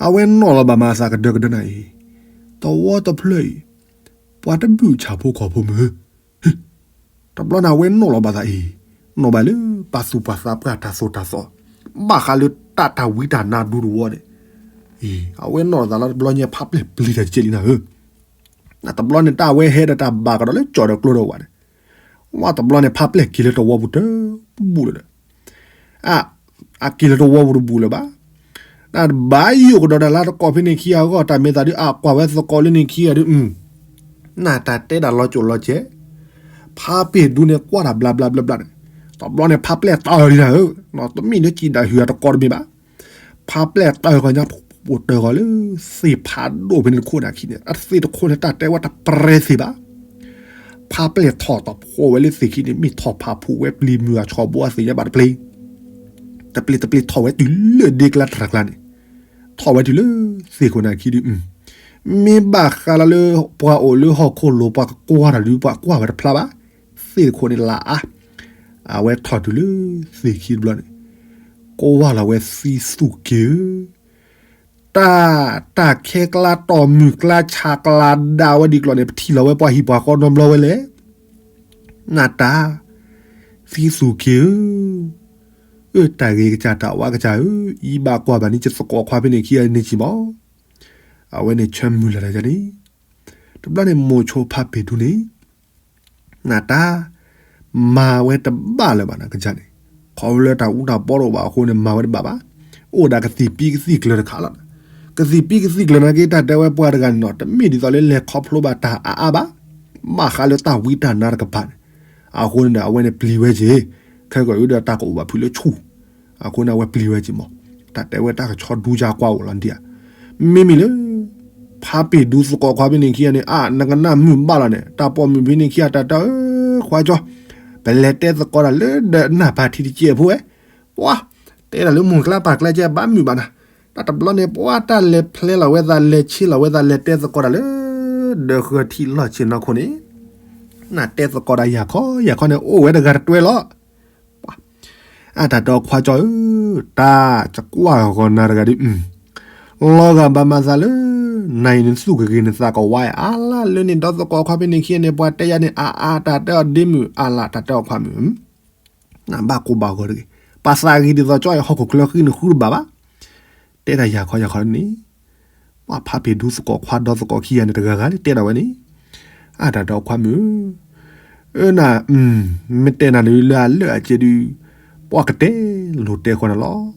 အဝဲနီၣ်လီၤဘၣ်မၤသးကဒၢကဒၢနၤအံၤ, တဝီတဖျၢၣ်အံၤ ပှၤတဘုၣ်ဆၣ်ဖိကီၢ်ဖိမုၢ်, တဘျီန့ၣ် အဝဲနီၣ်လီၤဘၣ်သးအံၤ, နီၣ်ဘၣ်လၢပှၤသူၣ်ပှၤသးပှၢ်တၢ်သိၣ်တၢ်သီ, ဘၣ်ဃးလၢတၢ်တၢ်ဝံတၢ်နါဒူတဝီန့ၣ်, အဝဲနီၣ်လီၤသးလၢတဘျီညါ ဖးပျဲၢ်ပျံၤတၢ်ကဲလံနၤဧၢ တဘျီန့ၣ် တၢ်ဝဲဟဲဒီးတၢ်ဘၣ်ကဒီးလၢကၠီၣ်ဒီးကျိဒီးဝၣ်န့ၣ်, ဝဲတဘျီန့ၣ် ဖးပျဲၢ်က့ၤလၢတဝီပူၤတဘူၣ်လၢၤဒီး, အက့ၤလၢတဝီပူၤတဘူၣ်လၢၤဘၣ်, တၢ်ဘၣ်ယိၣ်ကဒီးတၢ်လၢတကိးဖဲန့ၣ်ခံဂၤအဂီၢ် တၢ်မ့ၢ်သးဒုး အကွၢ်ဝဲသကိးလၢန့ၣ်ခံဂၤဒုး နတၢ်တဲဒၣ်လီၤစိၤလီၤစဲး, ဖးပ့ၤဒူန့ၣ်ကွၢ်တၢ်ဘျါဘျါဘျါဘျါန့ၣ်, တဘျီန့ၣ် ဖးပျဲၢ်တၢၢ်လံနၤဧၢ, တမ့ၢ်လၢကံၣ်ဒၣ်ဟုၣ်အတကိးတမ့ၢ်ဘၣ်, ဖးပျဲၢ်တၢၢ်ဃီညါ ပတၢၢ်ဃီလၢသ့ၣ်ဖးဒိၣ်ဖဲန့ၣ်တခိၣ်န့ၣ်အခံန့ၣ် အသ့ၣ်တခိၣ်န့ၣ် တၢ်တဲဝဲတပရဲသ့ၣ်ဘၣ်, ဖးပျဲၢ်ထီၣ်တဖိးဝဲလၢသ့ၣ်ခံန့ၣ် မ့ၢ်ထီၣ်ဖးဖူးဝဲပျံၤမုၢ်အဆီဘိအသ့ၣ်ညါဘၣ်တပျ့ၤ တပျ့ၤတပျ့ၤထီၣ်ဝဲတုၤလၢဒ့ကျါတြၢ်ကျါန့ၣ်, ထီၣ်ဝဲတုၤလၢသ့ၣ်ခိၣ်န့ၣ်အခံဒုး, မ့ၢ်ဘၣ်ဃးလၢလၢပှၤအိၣ်လၢဟီၣ်ခိၣ်လိၤ ပှၤကကွၢ်တၢ်ဒုး ပှၤကွၢ်ဝဲတဖျါဘၣ်, သ့ၣ်တခိၣ်န့ၣ်လၢအါ, အဝဲထီၣ်တုၤလၢသ့ၣ်ခံတဘျီန့ၣ်, ကိးဝါလီၤဝဲသံသူၣ်က့ၤဧၢ တၢ် တၢ်ခဲကျါတီၢ်မုၢ်ကျါဆးကျါဒၣ်ဝဲဒ်ကျီၢ်န့ၣ် ပထံၣ်လီၤဝဲပှၤဟံၣ်ပှၤဃီနီတဘျီဝဲလဲၣ်, နတၢ် သံသူၣ်က့ၤဧၢ, အၢ တၢ်ဂ့ၤကစၢ်တၢ်ဝါကစၢ်ဧၢ, ယဘၣ်ကွၢ်ဘၣ်န့ၣ် ယသကိးခွါဖဲန့ၣ်ခံဂၤန့ၣ်ကံၣ်မး, အဝဲန့ၣ်ဆၢမုၢ်လၢ်တၢ်ယၤန့ၣ်, တဘျီန့ၣ်မိၤဆိဖးပ့ၤဒူန့ၣ် နတၢ် မၤဝဲတဘၣ်လၢၤဘၣ်နကစၢ်န့ၣ်, ခီဖျိလၢတၢ်အူတၢ်ပီတအိၣ်ဘၣ်အဃိန့ၣ် မၤဝဲတဘၣ်ဘၣ်, အိၣ်ဒၣ်ကသံၣ်ပံကသံၣ်ကျၢၤတခါလီၤ, ကသံၣ်ပံကသံၣ်ကျၢၤနာ်က့ တၢ်တဲဝဲပှၤတဂၤန့ၣ်နီၤ တမ့ၢ်ဒ်သိးလၢလဲၤခီဖျိဘၣ်တၢ်အါအါဘၣ်, ဘၣ်ဃးလၢတၢ်ဝံတၢ်နါတကပၤန့ၣ်, အဃိန့ၣ်ဒီး အဝဲန့ၣ်ပျံၤဝဲက့ၤ, ခဲကီၢ်အံၤဒီးတၢ်ကအိၣ်ဘၣ်ဖုးလၢဆူၣ်, အဃိန့ၣ် အဝဲပျံၤဝဲက့ၤမး, တၢ်တဲဝဲတၢ်ကဆီဒူကၢ်ကွၢ်အိၣ်လီၤဒ်ဧါ မ့မ့ၢ်လၢ ဖးပ့ၤဒူသကိးခွါဖဲန့ၣ်ခံဂၤန့ၣ် အါ နကနၣ်မုာ်ဘၣ်လီၤန့ၣ် တၢ်ပိာ်မုၣ်ဖဲန့ၣ်ခံဂၤတၢ်တဲအီၤ ခွါကၠီ, ပလဲၤတဲသကိးတၢ်လၢဒီးနၢ်ပၢၢ်ထံတကဲးဖိဝဲ, ပှၤ တဲတၢ်လၢမိၢ်ကျါပၢ်ကျါကဲဘၣ်မုာ်ဘၣ်နၤ, တၢ်တဘျီန့ၣ် ပှၤတၢ်လဲၤဖျဲလီၤဝဲသး လဲၤဆ့လီၤဝဲသး လဲၤတဲသကိးတၢ်လၢ ဒီးဃၢၤထံလီၢ်ဆ့ၣ်နီၤခိၣ်န့ၣ်, နတဲသကိးတၢ်ယၤခီယၤခီန့ၣ် အိၣ်ဝဲတဂၤတတွဲလီၤ အတၢ်တဲအီၤခွါကၠီဧၢ, တၢ်ကကွၢ်ဂီၤနၤတဂၤဒ်, လီၤဂာ်ဘၣ်မၤသးလၢ နၤအံၤနသူၣ်ကဂ့ၤနသးကဝါအါလၢ်လၢန့ၣ် ဒီးသကိးခွါဖဲန့ၣ်ခံဂၤန့ၣ် ပှၤတဲယၤန့ၣ် အါအါတၢ်တဲအီၤဒ့မုၣ် အါလၢ်တၢ်တဲအီၤခွါမုၣ် နဘၣ်ကိၢ်ဘၣ်ဂီၤတဂ့ၤ, ပှၤသးဂ့ၤဒ်သိးကၠီအံၤ ဟီၣ်ခိၣ်ချၢဃံနဃုတဘၣ်ဘၣ်, တဲတၢ်ယၤခီယၤခီန့ၣ်, ပှၤဖးပ့ၤဒူသကိးခွါဒီးသကိးခံဂၤန့ၣ်တဂၤဂၤလၢတဲဒၣ်ဝဲန့ၣ်, အတၢ်တဲအီၤခွါမုၣ်, အၢနၤ, မ့ၢ်တဲနၤလၢလၢအလၢအကျဲဒုး, ပှၤကတဲလိာ်တဲဃီနၤလီၤ,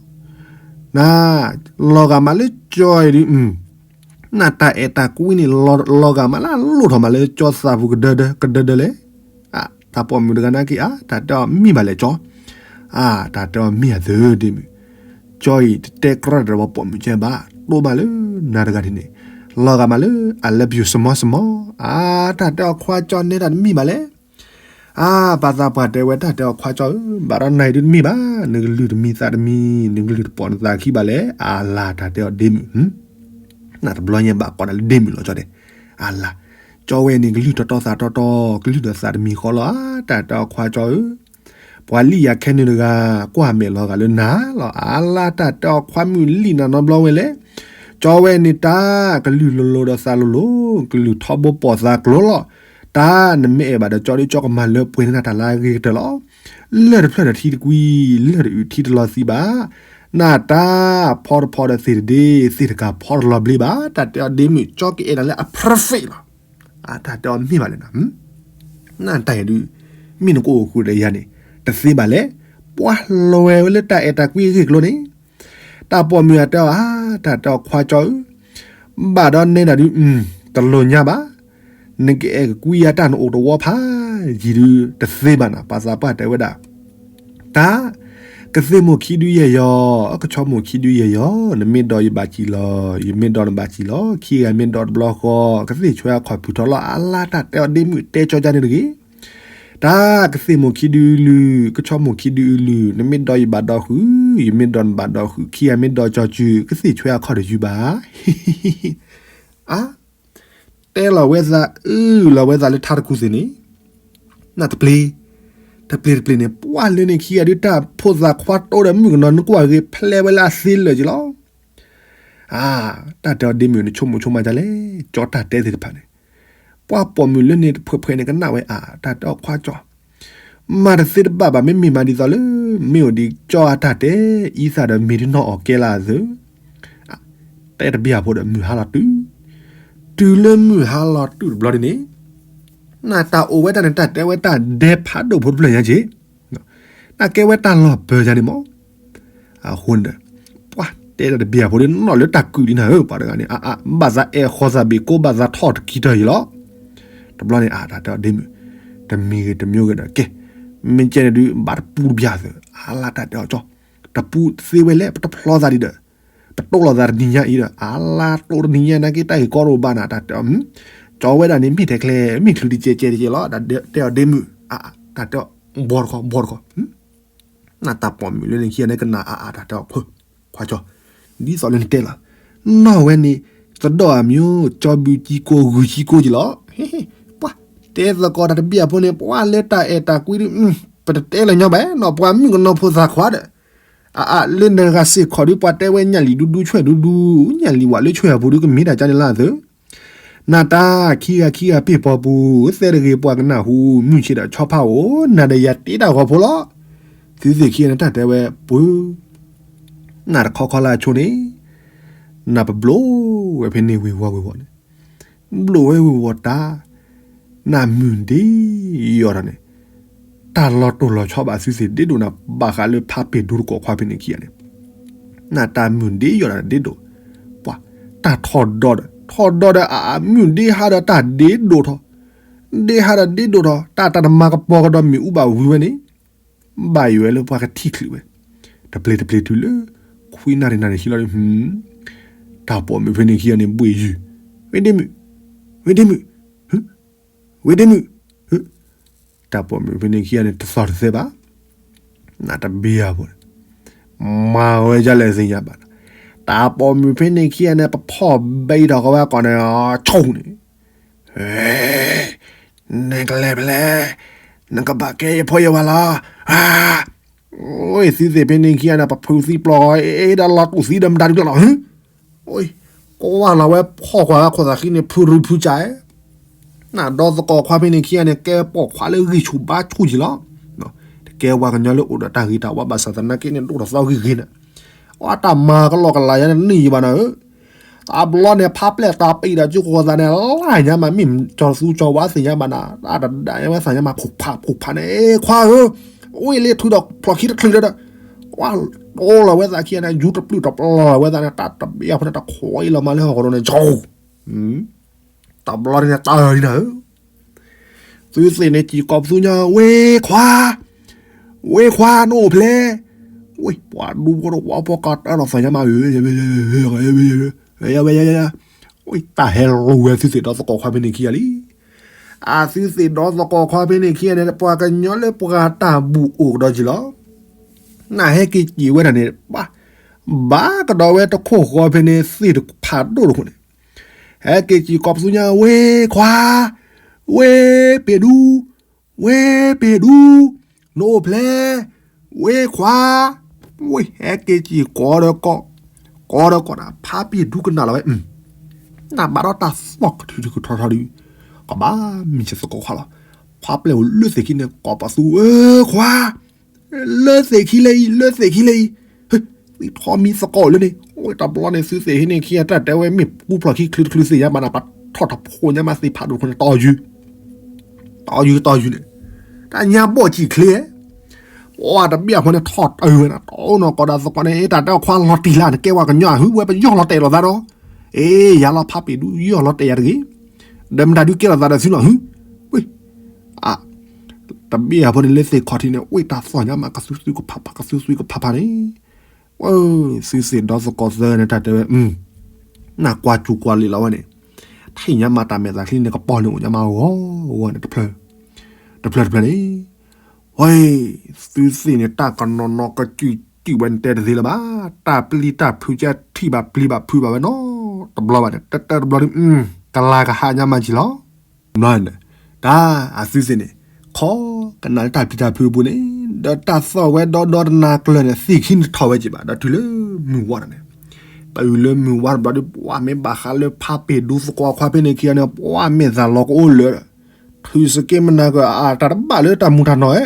နၤ, လီၤဂာ်မးလၢကၠီအံၤဒုး နတၢ်အဲၣ်တၢ်ကွံန့ၣ် လီၤဂာ်မးလၢအလိၣ်ထီၣ်မးလၢကၠီသးပူၤကဒၢဒၢကဒၢဒၢလဲၣ်, တၢ်ပိာ်မုၣ်တဂၤနာ်က့ အါ တၢ်တဲအီၤမ့ၢ်ဘၣ်လဲၣ်ကၠီ, အါ တၢ်တဲအီၤမ့ၢ်အသၢဒ့မုၣ်, ကၠီအံၤတတဲကြီတၢ်ဒီးပှၤပိာ်မုၣ်ကဲဘၣ်, တိၢ်မးလၢနၤတဂၤန့ၣ်န့ၣ်, လီၤဂာ်မးလၢ I love you စမီစမီ, အါ တၢ်တဲအီၤခွါကၠီနဲဒၣ်တမ့ၢ်ဘၣ်လဲၣ် အါ ပှၤသးပှၢ်တဲဝဲတၢ်တဲအီၤခွါကၠီဧၢ, ဘၣ်ဒီးနၤအံၤဒုးတမ့ၢ်ဘၣ်, နကလုၢ်တမံသးတမံ, နကလုၢ်တပိာ်နသးခံဘၣ်လဲၣ်, အါလၢ် တၢ်တဲအီၤဒ့မုၣ်, နတဘျီညါဘၣ်ကိးတၢ်လၢဒ့မုၣ်လီၤကၠီတဲ, အါလၢ်, ကၠီဝဲန့ၣ်ကလုၢ်တီတီသးတီတီ, ကလုၢ်ဒီးသးတမံဃီလီၤ, အါ တၢ်တဲအီၤခွါကၠီဧၢ ပှၤလံၣ်ယၤခဲန့ၣ်တဂၤ, ကွၢ်မဲာ်လီၤဂာ်လၢနၤလီၤ, အါလၢ် တၢ်တဲအီၤခွါမုၣ်လံၣ်နၤနီတဘျီဝဲလဲၣ်, ကၠီဝဲန့ၣ်တၢ်ကလုၢ်လိၤလိၤဒီးသးလိၤလိၤ, ကလုၢ်ထီဘိပိာ်သးကျိၤလီၤ, တၢ်နမ့ၢ်အဲၣ်ဘၣ်ဒီးကၠီဒုး ကၠီကမၤလၢပှဲၤန့ၢ်နၤတၢ်လၢအဂ့ၤကတၢၢ်လီၤ, လၢၢ်တဖျၢၣ်ဒီးထံတကွံ, လၢၢ်တအုးထံတလီၤသံဘၣ်, နတၢ်ဖီတဖီဒီးသ့ၣ်တဒ့, သ့ၣ်တကးဖီတလီၤဘျ့ဘၣ်, တၢ်တဲအီၤဒ့မုၣ်, ကၠီကအဲၣ်နၤလၢအ perfect လီၤ, အါ တၢ်တဲအီၤမ့ၢ်ဘၣ်လဲၣ်နၤ နတၢ်အံၤဒုး မ့ၢ်နကအိၣ်ဃုာ်ဒီးယၤန့ၣ် တသ့ဘၣ်လဲၣ်. ပှၤလွဲဝဲလၢတၢ်အဲၣ်တၢ်ကွံအဂ့ၢ်အကျိၤန့ၣ် တၢ်ပိာ်မုၣ်အတဲအီၤ အါ တၢ်တဲအီၤ ခွါကၠီဧၢ, ဘၣ်ဒီးနဲဒၣ်ဒုး တလိၣ်ညါဘၣ်, နကအဲၣ်ကကွံယၤတၢ်နအိၣ်တဝီဖးယံၤဒုး တသ့ဘၣ်နၤ. ပှၤသးပှၢ်တဲဝဲဒၣ် တၢ် ကသ့ၣ်မိၢ်ခံဒုယဲၢ်ယီၤ, ကဆီမိၢ်ခံဒုယဲၢ်ယီၤ, နမ့ၢ်ဒီးယဘၣ်စံၣ်လီၤ, ယမ့ၢ်ဒီးနဘၣ်စံၣ်လီၤ, ခံဂၤမ့ၢ်ဒီးတဘျီဃီ ကသ့ၣ်ဆွဲအခီၣ်ဖုးထီၣ်လီၤ. အါလါ တၢ်တဲအီၤ ဒ့မုၣ်တဲကၠီကၠါန့ၣ်တဂ့ၤ, တၢ် ကသ့ၣ်မိၢ်ခံဒုအလုၢ်, ကဆီမိၢ်ခံဒုအလုၢ်, နမ့ၢ်ဒီးယဘၣ်ဒီးဃုာ်, ယမ့ၢ်ဒီးနဘၣ်ဒီးဃုာ်, ခံဂၤမ့ၢ်ဒီးကၠီစုၤ ကသ့ၣ်ဆွဲအခီၣ်တယုၢ်ဘၣ်. အါ တဲလီၤဝဲသး အုၣ်လီၤဝဲသးလၢထါတခူသ့ၣ်န့ၣ် နတပျ့ၤ တပျ့ၤတပျ့ၤန့ၣ် ပှၤလၢန့ၣ်ခံဂၤဒုး တၢ်ဖိသၣ်ခွါတိဒီးမုၣ်ကနီၤ နကွၢ်ဂ့ၤ ဖျဲဝဲလၢအသ့လၢာ်က့ၤလီၤ. အါ တၢ်တဲအီၤ ဒ့မုၣ် နဆိကမိၣ်ဆိကမးဒ်လဲၣ်, ကၠီတၢ်တဲသ့ၣ်တဖၣ်န့ၣ် ပှၤပိာ်မုၣ်လၢန့ၣ်တဖှဲးဖှဲးန့ၣ် ကနၣ်ဝဲအါ, တၢ်တဲအီၤ ခွါကၠီ မၤတသ့တဘၣ်ဘၣ်, မ့မ့ၢ်မၤဒ်သိးလၢ မ့ၢ်အိၣ်ဒံးကၠီအတၢ်တဲ အံသၣ်ဒီးမ့ၤဒုးနီၢ်အီၣ်ကဲလၢအသၢ တဲတဘျီဖိဒီးမုၢ်ဟါလီၤတုၤ, တုၤလၢမုၢ်ဟါလီၤတုၤတဘျီဒ်န့ၣ် နတၢ်အိၣ်ဝဲတၢ်န့ၣ် တၢ်တဲဝဲတၢ်ဒဲးဖးဒိၣ်ဖိတဖျၢၣ်ညါက့ၤ, တၢ်ကဲဝဲတၢ်လီၤပၢၤယါန့ၣ်မး, အဃိန့ၣ်ဒီး ပှၤတဲတၢ်တဘျီဖိဒ်နီၢ်လၢတၢ်ကုာ်ဒ်နၤဧၢ, ပှၤတဂၤန့ၣ် အါအါ ဘၣ်သးအဲၣ်ဃီသးဘ့ၣ်ကိး ဘၣ်သးထီၣ်တကံတၢၢ်ယံၤလီၤ. တဘျီန့ၣ် အါ တၢ်တဲအီၤဒ့မုၣ်, တမံၤဂ့ၤတမံၤဂ့ၤဒီး ကဲ မ့ၢ်ကဲန့ၣ်ဒုး ဘၣ်တပူတဘျီသၢ, အါလါ တၢ်တဲအီၤကၠီ တပူသ့ဝဲလဲၣ်, ပတဖျီသးဒံးဒီး ပတိၢ်လီၤသးတနံၤညါအံၤဒီး အါလါတိၢ်တနံၤညါနာ်က့ တၢ်ဂ့ၢ်ကီတအိၣ်ဘၣ်နၤ, တၢ်တဲအီၤ ကၠီဝဲဒၣ်န့ၣ် မ့ၢ်ထဲချဲ မ့ၢ်ချုးတကဲးကဲးတကဲးလီၤ, တၢ်တဲအီၤဒ့မုၣ်, အါ တၢ်တဲအီၤ ဘီတခီ ဘီတခီ နတၢ်ပိာ်မုၣ်လၢန့ၣ်ခံဂၤန့ၣ် ကနၣ်အါအါ တၢ်တဲအီၤ ခွါကၠီ, ဒ်သိးလၢနတဲလီၤ, နီၢ်ဝဲန့ၣ် သဒီၣ်အမံၤ ကၠီဘုကံကိ ဂုၤကံကိက့ၤလီၤ. ပှၤ တဲသကိးတၢ်တဘျီဖိန့ၣ် ပှၤလၢတၢ်အဲၣ်တၢ်ကွံဒုး ပတတဲလၢၤညီဘၣ်နီၤ, ပှၤမုၣ်ကနီၤဖိသၣ်ခွါဒီး အါအါ လၢနဂၤစ့ၢ်ကီးဒုး ပှၤတဲဝဲညၣ်လံၤဒူဒူဆွဲၣ်ဒူဒူ, ညၣ်လံၤဝးလၢဆွဲၣ်အပူၤဒုး ကမ့ၢ်တၢ်ကါန့ၣ်လၢအသၢ နတၢ်ခံဂၤခံဂၤပ့ၢ်ပီပူၤ သဲတဂ့ၤပှၤကနၢ်ဟူ, မုၢ်ဆ့ၣ်ဒီးဆီဖါအိၣ် နၤဒီးယၤတ့တၢ်ဂီၤဖိလီၤ. သုသ့ၣ်ခံဂၤန့ၣ် တၢ်တဲဝဲပှၤ နတခီခီလၢအဆိန့ၣ် နပဘျိၣ်ဝဲဖဲန့ၣ်ဝ့ၤဝီၤဝ့ၤဝီၤန့ၣ်, ဘျိၣ်ဝဲဝ့ၤဝီၤတၢ်, နမုၢ်ဒ့ယီၤဒီးန့ၣ် တၢ်လီၤတိၢ်လီၤဆီဘၣ်သုသ့ၣ်ဒ့ဒိၣ်နၤ ဘၣ်ဃးလၢဖါပ့ၢ်ဒူတကိးခွါဖဲန့ၣ်ခံဂၤန့ၣ်, နတၢ်မုၢ်ဒ့ယီၤဒီးဒ့ဒိၣ်, ပှၤ တၢ်ထီၣ်ဒီဒီး ထီၣ်ဒီဒီးအမုၢ်ဒ့ဟါဒီးတၢ်ဒ့ဒိၣ်ထီၣ်, ဒ့ဟါဒီးဒ့ဒိၣ်ထီၣ် တၢ်တၢ်တမၤကပီၤကဒီးမ့ၣ်အူဘၣ်ဝံၤဝဲန့ၣ် ဘၣ်ယိၣ်ဝဲလၢပှၤကထံၣ်ချုးဝဲ, တပျ့ၤတပျ့ၤတုၤလၢ ခွံနၣ်ရံၣ်နၣ်ရံၣ်ဆံလီၤဒီး တၢ်ပိာ်မုၣ်ဖဲန့ၣ်ခံဂၤန့ၣ် ဘှ့ၣ်ယုၢ်, ဝ့ဒ့မုၣ်, ဝ့ဒ့မုၣ်, ဝ့ဒ့မုၣ်, တၢ်ပိာ်မုၣ်ဖဲန့ၣ်ခံဂၤန့ၣ် တသီၣ်တသဲဘၣ်, နတဘံယၤဖိန့ၣ် မၤဝဲဒ်လဲၣ်သ့ၣ်ညါဘၣ်နၤ, တၢ်ပိာ်မုၣ်ဖဲန့ၣ်ခံဂၤန့ၣ် ပဖီၣ်ဘဲအံၤဒီးဃီဝဲကိးန့ၣ် ဆိၣ်န့ၣ် နကလဲၤဖဲလဲၣ်, နကဘၣ်ကဲယဖိယဝၤလီၤ, အိၣ်သုသ့ၣ်ဖဲန့ၣ်ခံဂၤန့ၣ် ပဖုးသံပျီၢ် ဒီးလီၤတူာ်သံဒီးမတၤဒုးကျီၢ်လီၤ, ကွၢ်လီၤဝဲဖီၣ်ကွၢ်ဝဲခိၣ်သးဃံန့ၣ် ဖုရူဖုကၠး, နဒီသကိးခွါဖဲန့ၣ်ခံဂၤန့ၣ် ကဲပိာ်ခွါလၢဂံၢ်ဆူၣ်ဘါဆူၣ်က့ၤလီၤ, တကဲဝဲကညီလၢအိၣ်ဒီးတၢ်ဂ့ၤတၢ်ဝါဘၣ်ဆၣ်သနာ်က့န့ၣ် ဒိၣ်ထီၣ်သီဂ့ၤဂ့ၤန့ၣ်, အတၢ်မၤကလီကလီယါန့ၣ် တန့ၢ်ယံၤဘၣ်နၤဧၢ တဘျီန့ၣ် ဖးပျဲၢ်တၢ်ပံာ်ဒီးစုဃိသးန့ၣ် လၢညါမး မ့ၢ်ကၠီသူကၠီဝါသ့ၣ်ညါဘၣ်နၤ, တၢ်တဒါဝဲသးညါမး ဖိၣ်ဖးဖိၣ်ဖးန့ၣ် ခွါဧၢ, အိၣ်လၢထုးဒီးဖျီၣ်ခံတချုးဒီး ကွၢ်တိလီၤဝဲသးခံဂၤန့ၣ် ယူတပျုၢ်တပျီၢ်လီၤဝဲသးန့ၣ် တၢ်တဘ့ၣ်အဖိန့ၣ် တခိးအံၤလီၤမးလၢဟီၣ်ကဒီးန့ၣ် ကၠီ တဘျီန့ၣ်တၢ်အၢၣ်လံနၤဧၢ သုသ့ၣ်န့ၣ် စံၣ်ကိးပသူညါ ဝ့ခွါ, ဝ့ခွါ နအိၣ်ဖဲလဲၣ်, ဝ့ ပှၤဒူဖိတဝီဖိကတၢၢ်ဒီးသးညါမး, ဝ့ တၢ်ဟဲလိာ်ဝဲသုသ့ၣ်ဒီသကိးခွါဖဲန့ၣ်ခံဂၤလံ. အသုသ့ၣ်ဒီသကိးခွါဖဲန့ၣ်ခံဂၤန့ၣ် ပှၤကညီလၢပှၤတၢ်ဘူၣ်အိၣ်ကဒီးက့ၤလီၤ. နဟဲက့ၤစံၣ်ဝဲဒၣ်န့ၣ် ဘၣ်, ဘၣ်ကဒီးဝဲတခိၣ်ဃီဖဲန့ၣ် သ့ၣ်တဖးဒိၣ်တခိၣ်န့ၣ် ဟဲက့ၤစံၣ်ကိးပသူညါ ဝ့ခွါ, ဝ့ပ့ၤဒူ, ဝ့ပ့ၤဒူ, နအိၣ်ဖဲလဲၣ်, ဝ့ခွါ, ဝ့ဟဲက့ၤစံၣ်ကိးဒီးကိး, ကိးဒီးကိးနၤ ဖါပ့ၤဒူကနၣ်လီၤဝဲ, နဘၣ်ဒီးတၢ်သီၣ်ကထုးထုးကထီထီဒုး, ကဘၣ်မံၤစၢၤသကိးခွါလီၤ. ဖါပျဲၢ်အိၣ်လၢသ့ၣ်ခံန့ၣ် ကိးပသူ ဝ့ခွါ လၢသ့ၣ်ခံလၢအံၤ, လၢသ့ၣ်ခံလၢအံၤ, သံထီၣ်မံသကိးလၢန့ၣ်, အိၣ်တဘျီန့ၣ် သုသ့ၣ်ဟံးန့ၢ်ခံဂၤတၢ်တဲဝဲ မ့ၢ်ပူဖျီၣ်ခံချုးတချုးသ့ၣ်ညါဘၣ်နၤ ပထီၣ်တဖိညါမးသ့ၣ်ဖးဒိၣ်တခိၣ်န့ၣ် တီယုၢ်, တီယူၤတီယူၤန့ၣ်, တၢ်ညါဘီၣ်စံၣ်ချ့, ပှၤတဘ့ၣ်အဖိန့ၣ်ထီၣ်တၢ်ဝဲန့ၣ် တီနီၢ်ကီၢ်ဒီးသကိးန့ၣ် တၢ်တဲအခွါလီၤတံၢ်လၢနကဲဝဲကညီအဟု ဝဲပယီၢ်လီၤတဲာ်လိာ်သးဒီး, အ့ ယၤလီၤဖးပ့ၤဒူယီၢ်လီၤတဲာ်ယၤတဂ့ၤ, ဒီးမတၤဒုးကဲလိာ်သးဒီးသုလီၤဟု, ဝ့ၢ် တဘ့ၣ်အဖိန့ၣ်လၢသ့ၣ်ခီၣ်ထံးန့ၣ် ဝ့ၢ်တၢ်သီၣ်ညါမး ကသူသူကဖးဖး ကသူသူကဖးဖးန့ၣ်, သုသ့ၣ်ဒီသကိးသၢဂၤန့ၣ် တၢ်တဲဝဲ, နၢ်ကွၢ်စူၤကွၢ်လံာ်လီၤဝဲန့ၣ်, ထံၣ်ညါမးတၢ်မဲာ်သးချံန့ၣ် ကပီၤန့ၣ်အိၣ်ညါမးဂီၤဂီၤန့ၣ် တဖျၢၣ်တဖျၢၣ်န့ၣ်, ဝဲ သုသ့ၣ်န့ၣ် တၢ်ကနီၤနီၤကစံၣ်စံၣ်ဝဲန့ၣ် တဲတသ့လၢၤဘၣ်, တၢ်ပျံၤတၢ်ဖုးကထံၣ်ဘၣ်ပျံၤဘၣ်ဖုးဘၣ်ဝဲနီၤ, တဘျီဘၣ်န့ၣ် တတၢတဘျီဒီး ကလၤကဟးညါမးကံလီၤ. ဘျီန့ၣ် တၢ်အသုသ့ၣ်န့ၣ် ခီကနၣ်လၢတၢ်ပျံၤတၢ်ဖုးအပူၤန့ၣ် ဒီးတၢ်သီၣ်ဝဲဒီဒီတနၤကျၢၤန့ၣ် သ့ၣ်ခံန့ၣ်ထီၣ်ဝဲက့ၤဘၣ် ဒီးတုၤလၢမုၢ်ဝါထီၣ်န့ၣ်, တုၤလၢမုၢ်ဝါတဘျီဒီး ပှၤမ့ၢ်ဘၣ်ဃးလၢဖးပ့ၤဒူသကိးခွါဖဲန့ၣ်ခံဂၤန့ၣ် ပှၤမဲာ်သၣ်လီၤကအိၣ်လၢာ်, ထုးစက့မနၤကၢၤအတၢ်တဘၣ်လၢတၢ်မူၤတၢ်နီၢ်ဧဲ,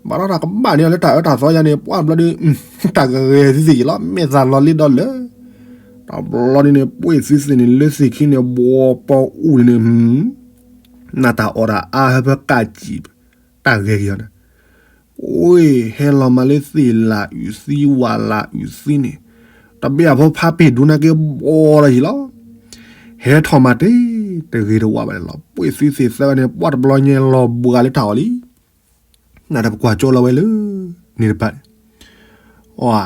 ဘၣ်ဒီးတၢ်ကဘၣ်န့ၢ်အီၤလၢတၢ်အၢတၢ်သီယါန့ၣ် ပှၤဘျီဒီး တၢ်ကဂဲၤသုသ့ၣ်က့ၤလီၤ မဲာ်သၣ်လီၤလ့ဒီလၢာ် တဘျီန့ၣ်န့ၣ် ပှ့ၢ်သုသ့ၣ်န့ၣ် လၢသ့ၣ်ခံန့ၣ် ဘှီပီအူန့ၣ်န့ၣ် နၢ်တၢ်အီၣ်တၢ်အါဟဲဖဲကးစံၣ် တၢ်ဂဲၤက့ၤအီၤန့ၣ်, အဟဲလီၤမးလၢသ့ၣ်လၢအုၣ်သံဝၣ်လၢအုၣ်သံန့ၣ်, တဘ့ၣ်အဖိဖးပ့ၤဒူနာ်က့ ဘှီလီၤယံၤလီၤ. ဟဲထီၣ်မးတ့ၢ် တဂ့ၤတဝါဘၣ်န့ၣ်လီၤ. ပှ့ၢ်သုသ့ၣ်သၢဂၤန့ၣ် ပှၤတဘျီညါလီၤဘှါလၢတၢ်အီၣ်လံ နၢ်တၢ်ပကွၢ်ကၠီလီၤဝဲလၢ န့ၣ်တဖၣ်န့ၣ်, အ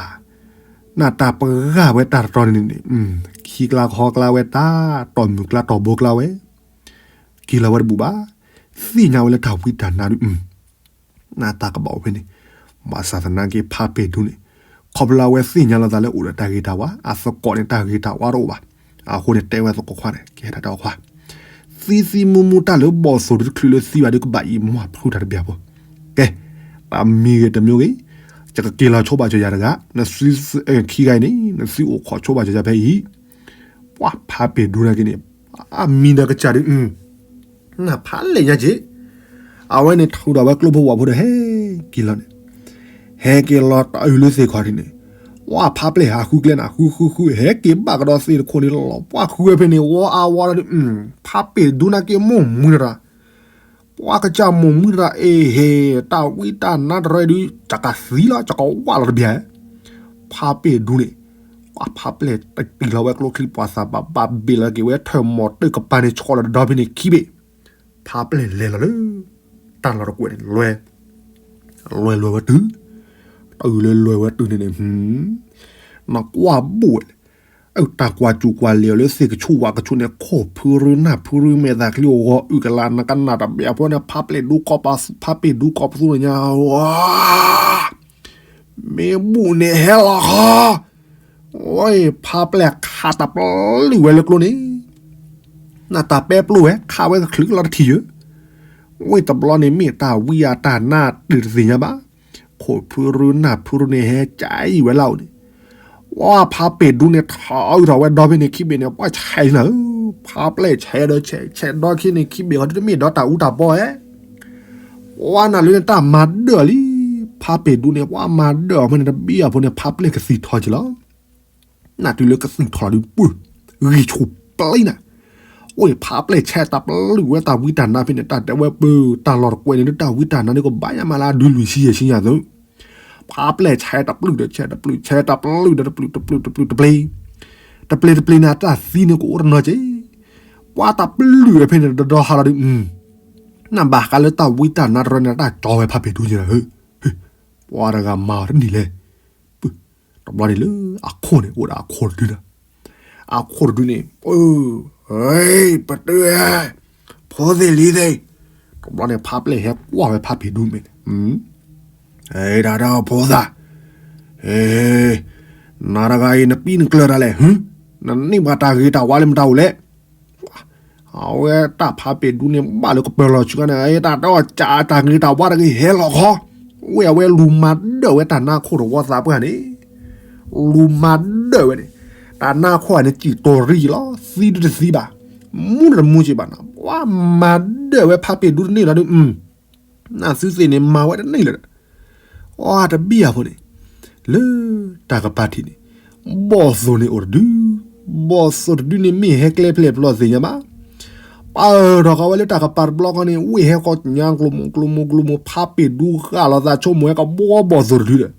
နၢ်တၢ်ပဂၢ်ဝဲတၢ်တတီၤန့ၣ်န့ၣ်, ခံကျါကဟီကျါဝဲတၢ်, တီၢ်မုၢ်ကျါတီၢ်ဘိကျါဝဲ, က့ၤလီၤဝဲတဘူၣ်ဘၣ်, သ့ၣ်ညါဝဲလၢတၢ်ဝံတၢ်နါဒုး, နၢ်တၢ်ကဘၣ်အိၣ်ဖဲန့ၣ်, ဘၣ်ဆၣ်သနာ်က့ဖးပ့ၤဒူန့ၣ်, ခီဖျိလၢအဝဲသ့ၣ်ညါလီၤသးလၢအိၣ်ဒီးတၢ်ဂ့ၤတၢ်ဝါ, အသကိးန့ၣ်တၢ်ဂ့ၤတၢ်ဝါတအိၣ်ဘၣ်, အဃိန့ၣ်တဲဝဲသကိးခွါန့ၣ် ကဟဲတၢ်တဲအီၤခွါ သံသံမူမူတၢ်လၢဘီၣ်သိၣ်တချုးလၢသံဘၣ်ဒုးကဘၣ်အံၤမ့ၢ်ဖုးတၢ်တဘျီဖိ, ကဲ, တမံၤဂ့ၤတမံၤဂ့ၤ, ယကက့ၤလီၤဆိဘၣ်ကၠီယၤတဂၤ, နသုခံဂၤအံၤန့ၣ် နသုအိၣ်ခိးဆိဘၣ်ကၠီယၤဖဲအံၤ, ပှၤဖးပ့ၤဒူနာ်က့န့ၣ်, အမံၤဒီးကစၢ်ဒုး နၢ်ဖးလဲၣ်ညါက့ၤ, အဝဲန့ၣ်ထုးဒီးဝဲကျိဖိဝၣ်ဖိဒီးဟဲက့ၤလီၤန့ၣ်, ဟဲက့ၤလီၤတၢ်အုၣ်လၢသ့ၣ်ခီၣ်ထံးန့ၣ်, ဝဲဖးပျဲၢ်ဟးဃုကျဲနၤ ဃုဃုဃု ဟဲက့ၤဘၣ်ကဒီးသ့ၣ်တခိၣ်န့ၣ်လီၤ ပှၤဃုဝဲဖဲန့ၣ် ဝီအါဝီဒီး, ဖးပ့ၤဒူနာ်က့မိၢ်မုၢ်နတၢ်, ပှၤကစၢ်မိၢ်မုၢ်နတၢ်အ့ဟ့ၣ် တၢ်ဝံတၢ်နါတရၢဒုး ကကသံလီၤ ကကဝၣ်လီၤတဘျီ, ဖးပ့ၤဒူန့ၣ်, ပှၤဖးပျဲၢ်တက့ၤလီၤဝဲကျိချံပှၤသးဘၣ်ဘၣ်ဘ့ၣ်လီၤက့ၤဝဲထၢၣ်မီၤတၢၢ်ကပၤန့ၣ် ဆီလီၤတဒီဖဲန့ၣ်ခံဘ့ၣ်, ဖးပျဲၢ်လဲၤလီၤလၢ တၢ်လီၢ်တကွဲးန့ၣ် လွဲ, လွဲလွဲဝဲတုၤ, တၢ်အုၣ်လၢလွဲဝဲတုၤန့ၣ်န့ၣ်, နကွၢ်ဘိၣ်ဝဲ, အတၢ်ကွၢ်စူၤကွၢ်လဲၤအီၤလၢသ့ၣ်ကဆူၣ်ဝါကဆူၣ်န့ၣ် ခိၣ်ဖုရူနၢ်ဖုရူမဲာ်သၣ်ချံအိၣ်ဂီၤအုၣ်ကလၢ် နကနၣ်တဘ့ၣ်အဖိန့ၣ် ဖးပျဲၢ်ဒူကီၢ်ပသူ ဖးပ့ၤဒူကီၢ်ပသူန့ၣ်ညါ, မ့ၢ်ဘူၣ်န့ၣ်ဟဲလီၤခီ ဝဲဖးပျဲၢ်ခးတပျုာ်ဝဲလၢကျိန့ၣ်, နၢ်တၢ်ပဲပျိဝဲ ခးဝဲကချုးလီၤတထံၣ်ယၢ, ဝဲတဘျီန့ၣ်မ့ၢ်တၢ်ဝံအတၢ်နါတုၤတသ့ၣ်ညါဘၣ်, ခိၣ်ဖုရူနၢ်ဖုရူန့ၣ်ဟဲကၠီဝဲလၢအအိၣ်န့ၣ်, ဝဲဖးပ့ၤဒူန့ၣ်ထီၣ်အုၣ်ထီၣ်ဝဲဒီဖဲန့ၣ်ခံဘ့ၣ်န့ၣ် ပှၤဆဲးနၤဧၢ, ဖးပျဲၢ်ဆဲးဒီးဆဲး ဆဲးဒီခဲန့ၣ်ခံဘ့ၣ်ဃီ တမ့ၢ်ဒီတၢ်အူတၢ်ပီဧဲ ပှၤနၢ်လၢန့ၣ်တၢ်မၤဒၢၣ်လံ, ဖးပ့ၤဒူန့ၣ် ပှၤမၤဒၢၣ်အီၤဖဲန့ၣ် တဘ့ၣ်အဖိန့ၣ် ဖးပျဲၢ်ကသံၣ်ထီၣ်က့ၤလီၤ. နၢ်တုၤလၢကသံၣ်ထီၣ်လီၤဒုးပှၢ်, ဂံၢ်ဆူၣ်ပျံၤနၤ, အိၣ်ဖးပျဲၢ်ဆဲးတပျုာ်ဝဲတၢ်ဝံတၢ်နါဖဲန့ၣ် တၢ်တဲဝဲပၢၤ တၢ်လီၢ်တကွဲးန့ၣ် တၢ်ဝံတၢ်နါန့ၣ် ကဘၣ်ယါမးလၢအဒုးလွံၢ်ဆံယဲၢ်ဆံညါသု ဖးပျဲၢ်ဆဲးတပျုာ်ဒီးဆဲးတပျုာ် ဆဲးတပျုာ်ဒီးတပျုာ်တပျုာ်တပျုာ်တပျ့ၤ, တပျ့ၤတပျ့ၤန့ၣ် တၢ်သံန့ၣ်ကအိၣ်တနီၤက့ၤ, ပှၤတပျုာ်ဝဲဖဲန့ၣ် တဒီဟးလီၤဒုး, နဘၣ်ဃးလၢတၢ်ဝံတၢ်နါတရၢန့ၣ် တၢ်ကၠီဝဲဖးပ့ၤဒူက့ၤလီၤ, ပှၤတဂၤမၤအီၤတန့ၢ်လဲၣ်, တဘျီန့ၣ်လၢအခိၣ်န့ၣ် အိၣ်ဒီးအခိၣ်တဒုန့ၣ်, အခိၣ်တဒုန့ၣ်, ပတုာ်, ဖိသ့ၣ်လံၤသ့ၣ်, တဘျီန့ၣ် ဖးပျဲၢ်ဟဲကွၢ်ဝဲဖးပ့ၤဒူမ့ၢ်န့ၣ်, တၢ်ဒီးဖိသၣ်, နၤတဂၤအံၤ နပံနကျၢၤတၢ်လဲၣ်, နန့ၢ်ဘၣ်တၢ်ဂ့ၤတၢ်ဝါလၢမတၤအိၣ်လဲၣ် အဝဲတၢ်ဖးပ့ၤဒူန့ၣ် ဘၣ်လၢကပၢၤလီၤဆူန့ၣ် တၢ်ဒီးကးတၢ်ဂ့ၤတၢ်ဝါတဂ့ၤဟဲလီၤခီ, ဝဲအဝဲလူၤမၤဒၢၣ်ဝဲတၢ်နါခိၣ်တဝီသးပှၢ်န့ၣ်, လူၤမၤဒၢၣ်ဝဲန့ၣ်, တၢ်နါခိၣ်န့ၣ်စံၣ်တိၤရံၣ်လီၤ သံဒုတသံဘၣ်, မူတမူက့ၤဘၣ်နီၤ ပှၤမၤဒၢၣ်ဝဲဖးပ့ၤဒူတန့ၢ်လီၤဒုး နသုသ့ၣ်န့ၣ် မၤဝဲတန့ၢ်လၢၤဒီး, အတဘံၣ်အဖိန့ၣ်, လၢတၢ်ကပၤထံးန့ၣ်, ဘီၣ်သိၣ်န့ၣ်အိၣ်တဒု, ဘီၣ်သိၣ်တဒုန့ၣ်မ့ၢ်ဟဲကျဲဖျဲၣ်ပျီသ့ၣ်ညါဘၣ်, ပာ်ထီၣ်ဃီဝဲလၢတၢ်ကပၤတဘျီဃီန့ၣ် ဝ့ၢ်ဟဲဃီညါကျိၤမိၢ်ကျိၤမိၢ်ကျိၤမိၢ် ဖးပ့ၤဒူဃာ်လီၤသးဆိကမိၣ်ဝဲကဘှီဘီၣ်သိၣ်တဒုဒီး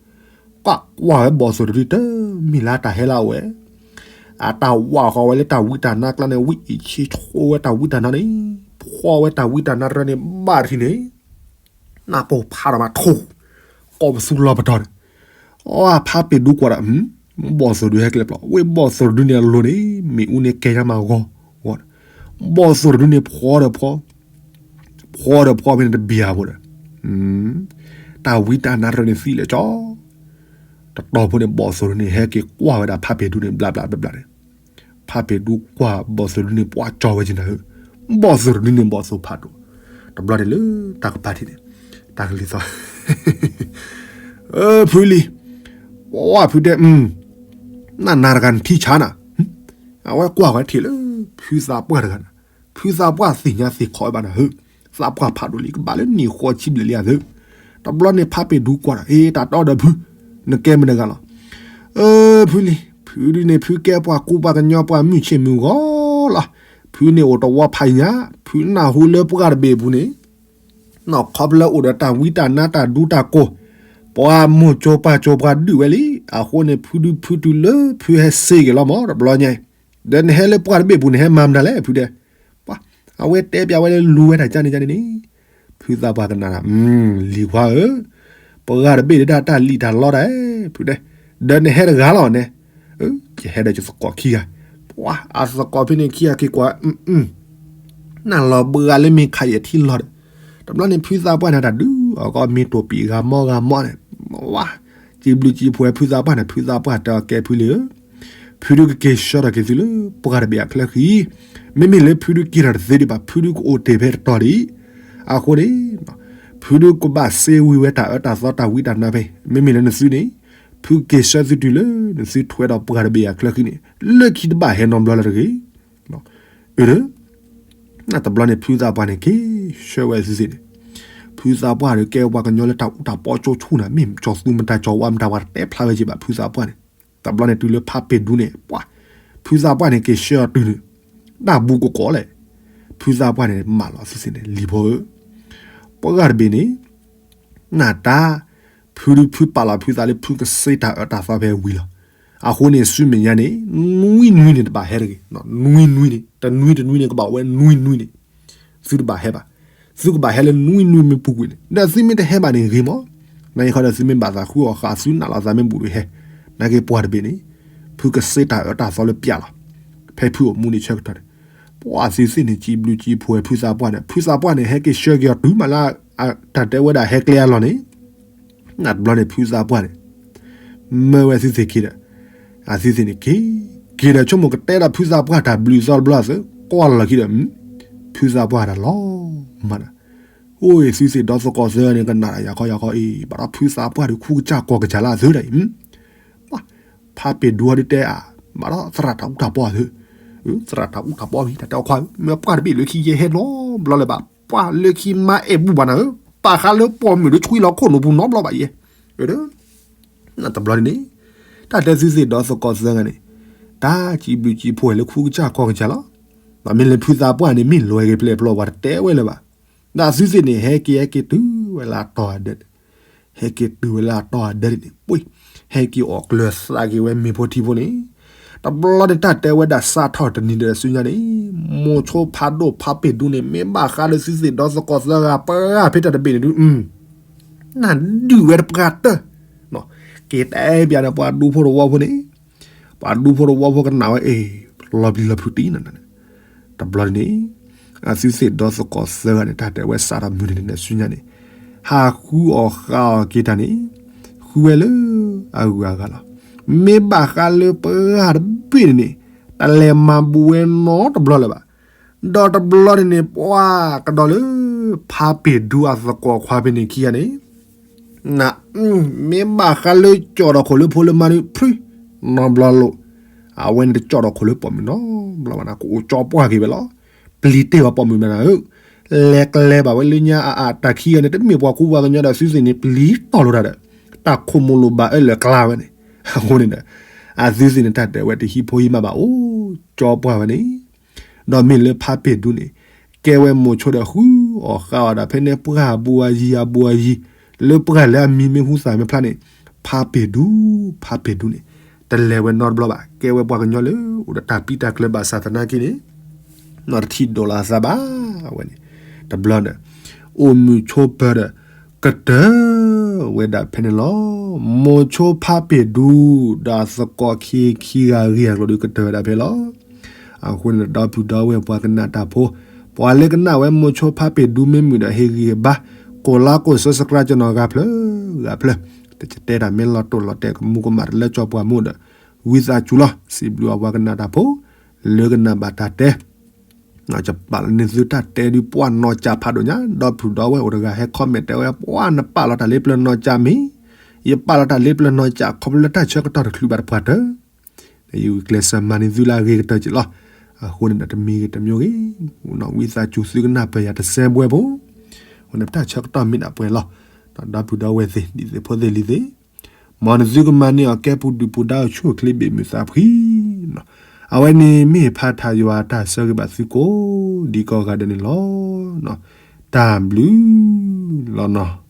ကွၢ်ကွၢ်ဝဲဘီၣ်သိၣ်တဒု တမ့ၢ်လၢတၢ်ဟဲလၢအဝဲ အတၢ်ဝးဃီဝဲလၢတၢ်ဝံတၢ်နါကျါန့ၣ် ဝံအံၤဆ့ဆိဝဲတၢ်ဝံတၢ်နါန့ၣ် ဖှီဝဲတၢ်ဝံတၢ်နါတရၢန့ၣ် ဘၣ်ထံၣ်န့ၣ် နၢ်ပိၢ်ဖးထီၣ်မးထိၣ် ကိးပသူလီၤပတီၢ်န့ၣ် အဖးပ့ၤဒူကွၢ်ဒီး ဘီၣ်သိၣ်တဒုဟဲကျဲပျီ ဝ့ၢ်ဘီၣ်သိၣ်တဒုန့ၣ်အလိၤန့ၣ် မ့ၣ်အူန့ၣ်ကဲညါမးဂီၤဂီၤ ဘီၣ်သိၣ်တဒုန့ၣ်ဖှီဒီးဖှီ ဖှီဒီးဖှီဖဲန့ၣ်တဘျီဖိဒီး တၢ်ဝံတၢ်နါတရၢန့ၣ်သံလၢာ်ကၠီ တတီၤဖိန့ၣ် ဘီၣ်သိၣ်တဒုန့ၣ် ဟဲက့ၤကွၢ်ဝဲဒၣ်ဖးပ့ၤဒူန့ၣ် ဘျးဘျးဘျးဘျးန့ၣ် ဖးပ့ၤဒူကွၢ်ဘီၣ်သိၣ်တဒုန့ၣ် ပှၤကၠီဝဲက့ၤနၤဧၢ ဘီၣ်သိၣ်တဒုန့ၣ် ဘီၣ်သိၣ်ဖးဒိၣ် တဘျီန့ၣ်လၢတၢ်ကပၤထံၣ်န့ၣ် တၢ်ကလံၤသီ ဖုလံၤ ပှၤဖုတဲ နနၤတဂၤနထံဆါနၤ အဝဲကွၢ်ဝဲထံၣ်လၢ ဖုသးပှၢ်တဂၤန့ၣ် ဖုသးပှၢ်သ့ၣ်ညါသ့ၣ်ခီဝဲဘၣ်နၤဧၢ သးပှၢ်ဖးဒိၣ်လံ ကဘၣ်လၢနံၣ်ဃီဆံဘျဲၣ်လံဧါသၢ တဘျီန့ၣ် ဖးပ့ၤဒူကွၢ်ဒီး အ့ တၢ်တီဒီးဖု နကဲမနုၤတဂၤလီၤ ဖုလံၤ ဖုဒုန့ၣ် ဖုကဲပှၤကူပှၤကညီပှၤမုၢ်ဆ့ၣ်မုၢ်ဂီၤလီၤ ဖုန့ၣ်အိၣ်တဝီဖးညါ ဖုနၢ်ဟူလၢပှၢ်တဘ့ၣ်အပူၤန့ၣ် နီၢ်ခီဖျိအိၣ်ဒီးတၢ်ဝံတၢ်နါတၢ်ဒူတၢ်ကိၢ် ပှၤမိၢ်ကၠိပၢ်ကၠိပှၤဒုးဝဲလံ အဃိန့ၣ် ဖုဒုဖုတုၤလၢဖုဟဲစ့က့ၤလီၤမး တဘျီညါအံၤ ဒီးနဟဲလၢပှၢ်တဘ့ၣ်ပူၤန့ၣ် ဟဲမၤမတၤလဲၣ် ဖုတဲ ပှၤ အဝဲတဲပျးဝဲလၢလူဝဲတၢ်ကၢန့ၣ်ကၢန့ၣ်န့ၣ် ဖုသးပှၢ်ကနၣ်တၢ် လံၤခွါဧၢ ပှၢ်တဘ့ၣ်ဒၣ်တၢ်လံၣ်တၢ်လီတၢ် ဖုတဲ ဒီးနဟဲတဂၤလီၤန့ၣ် ယဟဲဒီးယသကိးခံဂၤ ပှၤ အသကိးဖဲန့ၣ်ခံဂၤက့ၤကွၢ် နၢ်လီၤဘှါလၢမ့ၢ်ခးယဲၢ်ထံလီၤဒီး တဘျီန့ၣ် ဖုသးပှၢ်န့ၣ်တၢ်ဒုး အကီမ့ၢ်တိၢ်ပံာ်ဂၤမီဂၤမီန့ၣ် ဝါ စံးဘျုးစံးဖှိၣ်ဖုသးပှၢ်န့ၣ် ဖုသးပှၢ်တဲအီၤကဲဖုလံၤဧၢ ဖုဒုကက့ၤဆှၢထီၣ်က့ၤသုလၢ ပှၢ်တဘ့ၣ်အချၢဃံ မ့မ့ၢ်လၢဖုဒုက့ၤထီၣ်တသ့ဒံးဘၣ် ဖုဒုကအိၣ်တ့ၢ်ဖဲတတီၤဒံး အဃိန့ၣ် ဖုဒုကဘၣ်စ့ဝံၤဝဲတၢ်အၢတၢ်သီတၢ်ဝံတၢ်နါဖဲ မ့မ့ၢ်လၢနသုန့ၣ် ဖုက့ၤဆှၢသုတုၤလၢ နသုထွဲဒီးပှၢ်တဘ့ၣ်အချၢဃံန့ၣ် လၢခံတဘၣ်ဟဲနီတဘျီလၢၤတဂ့ၤ အၢ တဘျီန့ၣ် ဖုသးပှၢ်န့ၣ် က့ၤဆှၢဝဲသုသ့ၣ်န့ၣ် ဖုသးပှၢ်ဒီးကဲပှၤကညီလၢတၢ်အူတၢ်ပီကၠိဆူၣ်နၤ မ့ၢ်ကၠီၤသူမတၤကၠီၤဝါမတၤ ပှၤတတဲဖျါဝဲက့ၤဘၣ် ဖုသးပှၢ်န့ၣ် တဘျီန့ၣ်တုၤလၢဖးပ့ၤဒူန့ၣ် ပှၤ ဖုသးပှၢ်န့ၣ် က့ၤဆှၢအီၤတုၤန့ၣ် တၢ်ဘူးကကိးလဲၣ် ဖုသးပှၢ်န့ၣ် မၢလီၤသုသ့ၣ်န့ၣ် လံၤဖိဧၢ ပှၢ်တဘ့ၣ်န့ၣ် နတၢ် ဖုဒုဖုပာ်လီၤဖုသးလၢဖုကစ့တၢ်အၢတၢ်သီဖဲဝံၤလီၤ. အဃိန့ၣ် ဆူမဲာ်ညါန့ၣ် နွံနွံန့ၣ်တဘၣ်ဟဲတဂ့ၤ, နွံနွံန့ၣ် တနွံတနွံန့ၣ် ကဘၣ်အိၣ်ဝဲနွံနွံန့ၣ် သုတဘၣ်ဟဲဘၣ်. သုကဘၣ်ဟဲလၢနွံနွံမ့ၢ်ပူၤကွံာ်န့ၣ် ဒီးသုမ့ၢ်တဟဲဘၣ်န့ၣ်ဂ့ၤမး, နာ်က့ခီဒီးသုမ့ၢ်ဘၣ်သးဃုအီၣ်ဃာ် သုနးလီၤသးမ့ၢ်ဘူးဒုးဟဲ, နာ်က့ပှၢ်တဘ့ၣ်န့ၣ် ဖုကစ့တၢ်အၢတၢ်သီလၢပျၢ်လီၤ. ဖဲဖုအိၣ်မူန့ၣ်ဆၢကတီၢ်န့ၣ် ပှၢ်သုသ့ၣ်န့ၣ် စံးဘျုးစံးဖှိၣ်ဝဲဖုသးပှၢ်န့ၣ် ဖုသးပှၢ်န့ၣ် ဟဲက့ၤဆှၢက့ၤအီၤတုၤမးလၢ တၢ်တဲဝဲဒၣ်ဟဲကျဲအလီၢ်န့ၣ် နတဘျီန့ၣ် ဖုသးပှၢ်န့ၣ် မၢဝဲသုသ့ၣ်ခံဒီး အသုသ့ၣ်န့ၣ်က့ၤ, က့ၤဒီးဆိကမိၣ်ကတဲဒီးဖုသးပှၢ်တၢ်ဘျုးသီတဘျီအသု ကွၢ်လီၤခံဒီး ဖုသးပှၢ်တၢ်လီၤမးဒီး အိၣ် သုသ့ၣ်ဒီသကိးသၢဂၤန့ၣ် ကနၣ်တၢ်ယၤခီယၤခီအံၤ ဘၣ်ဒီးဖုသးပှၢ်ဒီးခူကစၢ်ကီၢ်ကစၢ်လၢအသုဒီးအံၤ ဖးပ့ၤဒူအီၤဒုးတဲအါ, ဘၣ်ဒီးသရၣ်တၢ်အူတၢ်ပီအသု, သရၣ်တၢ်အူတၢ်ပီအံၤ တၢ်တဲအီၤခွါဧၢ, မ့ၢ်ပှၢ်တဘ့ၣ်လၢခံယဲဟဲနီတဘျီလၢၤဘၣ်, ပှၢ်လၢခံမါအဲၣ်ဘူၣ်ဘၣ်နၤဧၢ, ပာ်ဃာ်လၢပိာ်မုၣ်လၢဆွံလီၤခိၣ်နူာ်ပူၤနီတဘျီဘၣ်ယဲ, တဘျီန့ၣ် တၢ်တဲသုသ့ၣ်ဒီသကိးသၢဂၤန့ၣ် တၢ်စံးဘျုးစံးဖှိၣ်လၢခူကစၢ်ကီၢ်ကစၢ်လီၤ. မ့မ့ၢ်လၢဖုသးပှၢ်န့ၣ် မ့ၢ်လွဲက့ၤဖျဲၣ်ဖျိ ပှၤတတဲဝဲလၢၤဘၣ်. ဒီးသုသ့ၣ်န့ၣ် ဟဲက့ၤဟဲက့ၤတုၤဝဲလၢအတီၤအဒၢန့ၣ်, ဟဲက့ၤတုၤဝဲလၢအတီၤအဒၢန့ၣ် ပှ့ၤ ဟဲက့ၤအီၣ်ကျၢၤသးက့ၤဝဲမ့ၤဖိထံဖိန့ၣ်, တဘျီန့ၣ် တၢ်တဲဝဲဒၣ်စးထီၣ်တနံၤဒီးဆူညါန့ၣ်, မိၤဆိဖးဒိၣ်ဖးပ့ၤဒူန့ၣ် မ့ၢ်ဘၣ်ဃးလၢသုသ့ၣ်ဒီသကိးသၢဂၤပှၢ်ဖဲတၢ်တဘ့ၣ်န့ၣ်ဒုး နဒုးဝဲတပှၢ်တၢၢ်, က့ၤတဲပျးန့ၣ် ပှၤဒူဖိတဝီဖိန့ၣ်, ပှၤဒူဖိတဝီဖိကနၣ်ဝဲအံၤ, လီၤပျံၤလီၤဖုးတံၢ်နၤန့ၣ်, တဘျီန့ၣ်, အသုသ့ၣ်ဒီသကိးသၢဂၤန့ၣ် တၢ်တဲဝဲစးထီၣ်မုၢ်တနံၤန့ၣ်ဆူညါန့ၣ်, ဟးဃုအီၣ်ဃာ်အီၣ်က့ၤတၢ်န့ၣ်, ဃုဝဲလၢအဂုၤအဂၤလီၤ. မ့ၢ်ဘၣ်ဃးလၢပှၢ်တဘ့ၣ်န့ၣ်န့ၣ်, တလဲၤမၤဘူးဝဲနီတဘျီလၢၤဘၣ်. ဒီးတဘျီန့ၣ်န့ၣ် ပှၤကဒီးလၢ ဖးပ့ၤဒူအသကိးခွါဖဲန့ၣ်ခံဂၤန့ၣ်, န, မ့ၢ်ဘၣ်ဃးလၢကၠီၣ်ဒီးခိၣ်လၢဖိလၢမါဒုးဖု, နီတဘျီလိၤ, အဝဲန့ၣ်တကၠီၣ်ဒီးခိၣ်လၢပိာ်မုၣ်နီတဘျီဘၣ်နၤ, ကအိၣ်ကၠီပှၢ်က့ၤဝဲလီၤ. ပျံၤတ့ၢ်ဝဲပိာ်မုၣ်မနၤဧၢ, လဲၤကျဲဘၣ်ဝဲလၢညါအအတၢ်ခံဂၤန့ၣ် တမ့ၢ်ပှၤကူပှၤကညီဒီးသုသ့ၣ်န့ၣ် ပျံၤတီၢ်လိာ်တၢ်ဒီး, တၢ်ခိၣ်မိၢ်လိာ်ဘၣ်အၢၣ်လၢကျါဝဲန့ၣ်, အဃိန့ၣ်ဒီး, အသုသ့ၣ်န့ၣ် တၢ်တဲဝဲတဟံးဖိဟံးမးဘၣ်အိၣ်ကၠီပှၢ်ဝဲန့ၣ်, ဒီးမ့ၢ်လၢဖးပ့ၤဒူန့ၣ်, ကဲဝဲမိၤဆိဒီးဃုအီၣ်ဃုအီဒၣ်ဖဲန့ၣ် ပှၢ်အဘူးအယံၤအဘူးအယံၤ လၢပှၢ်လၢအမံၤမ့ၢ်ဟူသၣ်မ့ၢ်ဖျါန့ၣ် ဖးပ့ၤဒူ ဖးပ့ၤဒူန့ၣ် တလဲၤဝဲနီတဘျီဘၣ်. ကဲဝဲပှၤကညီလၢအိၣ်ဒီးတၢ်ပံတၢ်ကျၢၤဘၣ်ဆၣ်သနာ်က့န့ၣ် နီၢ်တထံၣ်ဒိးလီၤအသးဘၣ်ဝဲန့ၣ် တဘျီဒီး အိၣ်မုာ်ဆိးပၢၤဒီး ကတၢၢ်ဝဲဒၣ်ဖဲန့ၣ်လီၤ. မိၤဆိဖးပ့ၤဒူ ဒီးသကိးခံခံဂၤဂ့ၤအကျိၤဒီးကတၢၢ်ဝဲဒၣ်ဖဲလီၤ. အဃိန့ၣ်ဒီပုၢ်ဒီဝဲၢ်ပှၤကနၣ်တၢ်ဖိ, ပှၤလၢကနၣ်ဝဲမိၤဆိဖးပ့ၤဒူမ့ၢ်မုာ်ဒီးဟ့ၣ်ဂံၢ်ဟ့ၣ်ဘါ, ကိးလီကိး subscribe ကနီၤဂၤဖျၢဂၤဖျၢ, တကတဲတၢ်မ့ၢ်လီၤတိၢ်လီၤတဲာ်ကမူကမၣ်တလၢကၠီပှၤမူဒီး ဝံသးစူၤလီၤ. စံးဘျုးအပှၤကနၣ်တၢ်ဖိ လၢကနၣ်ဘၣ်တၢ်တဲ ယပာ်လီၤန့ၢ်သုတၢ်တဲဒုးပှၢ်နီၢ်ကၠးဖးဒိၣ်ညါ, ဒီပုၢ်ဒီဝဲၢ်အိၣ်တဂၤဟဲ comment တဲဝဲ ပှၢ်နပာ်လီၤတၢ်လ့ပျၢၤနီၢ်ကၠးမ့ၢ်, ယပာ်လီၤတၢ်လ့ပျၢၤနီၢ်ကၠး ခီဖျိလၢတၢ်ဆၢကတီၢ်တချုးဘၣ်တပှၢ်တၢၢ်, ယဂုာ်ကျဲးစၢးမၤန့ၢ်သုလၢအဂ့ၤကတၢၢ်က့ၤလီၤ. အဃိန့ၣ်ဒီးတမံၤဂ့ၤတမံၤဂ့ၤ, ဝံသးစူၤသုကနၢ်ပၢၢ်ယၤတစဲးဘှဲဖိ, အဃိန့ၣ်ပတၢ်ဆၢကတီၢ်မ့ၢ်ဒၣ်ပှဲၤလီၤ. ဒီပုၢ်ဒီဝဲၢ်သ့ၣ် ဒ်သိးဖိသ့ၣ်လံၤသ့ၣ် မ်နသုကမၤန့ၢ်အီၤကဲပူၤဒုၣ်ပူၤဒါအိၣ်ဆူၣ်အိၣ်ချ့ဘ့ၣ်မုာ်သးဖှံနီၤ. အဝဲန့ၣ်မ့ၢ်ဖးထါယွၤတၢ်ဆၢဂ့ၤဘၣ်သုကိးဒံကိးဂၤဒဲးန့ၣ်လီၤ. တၢ်ဘျုးလီၤနီၤ.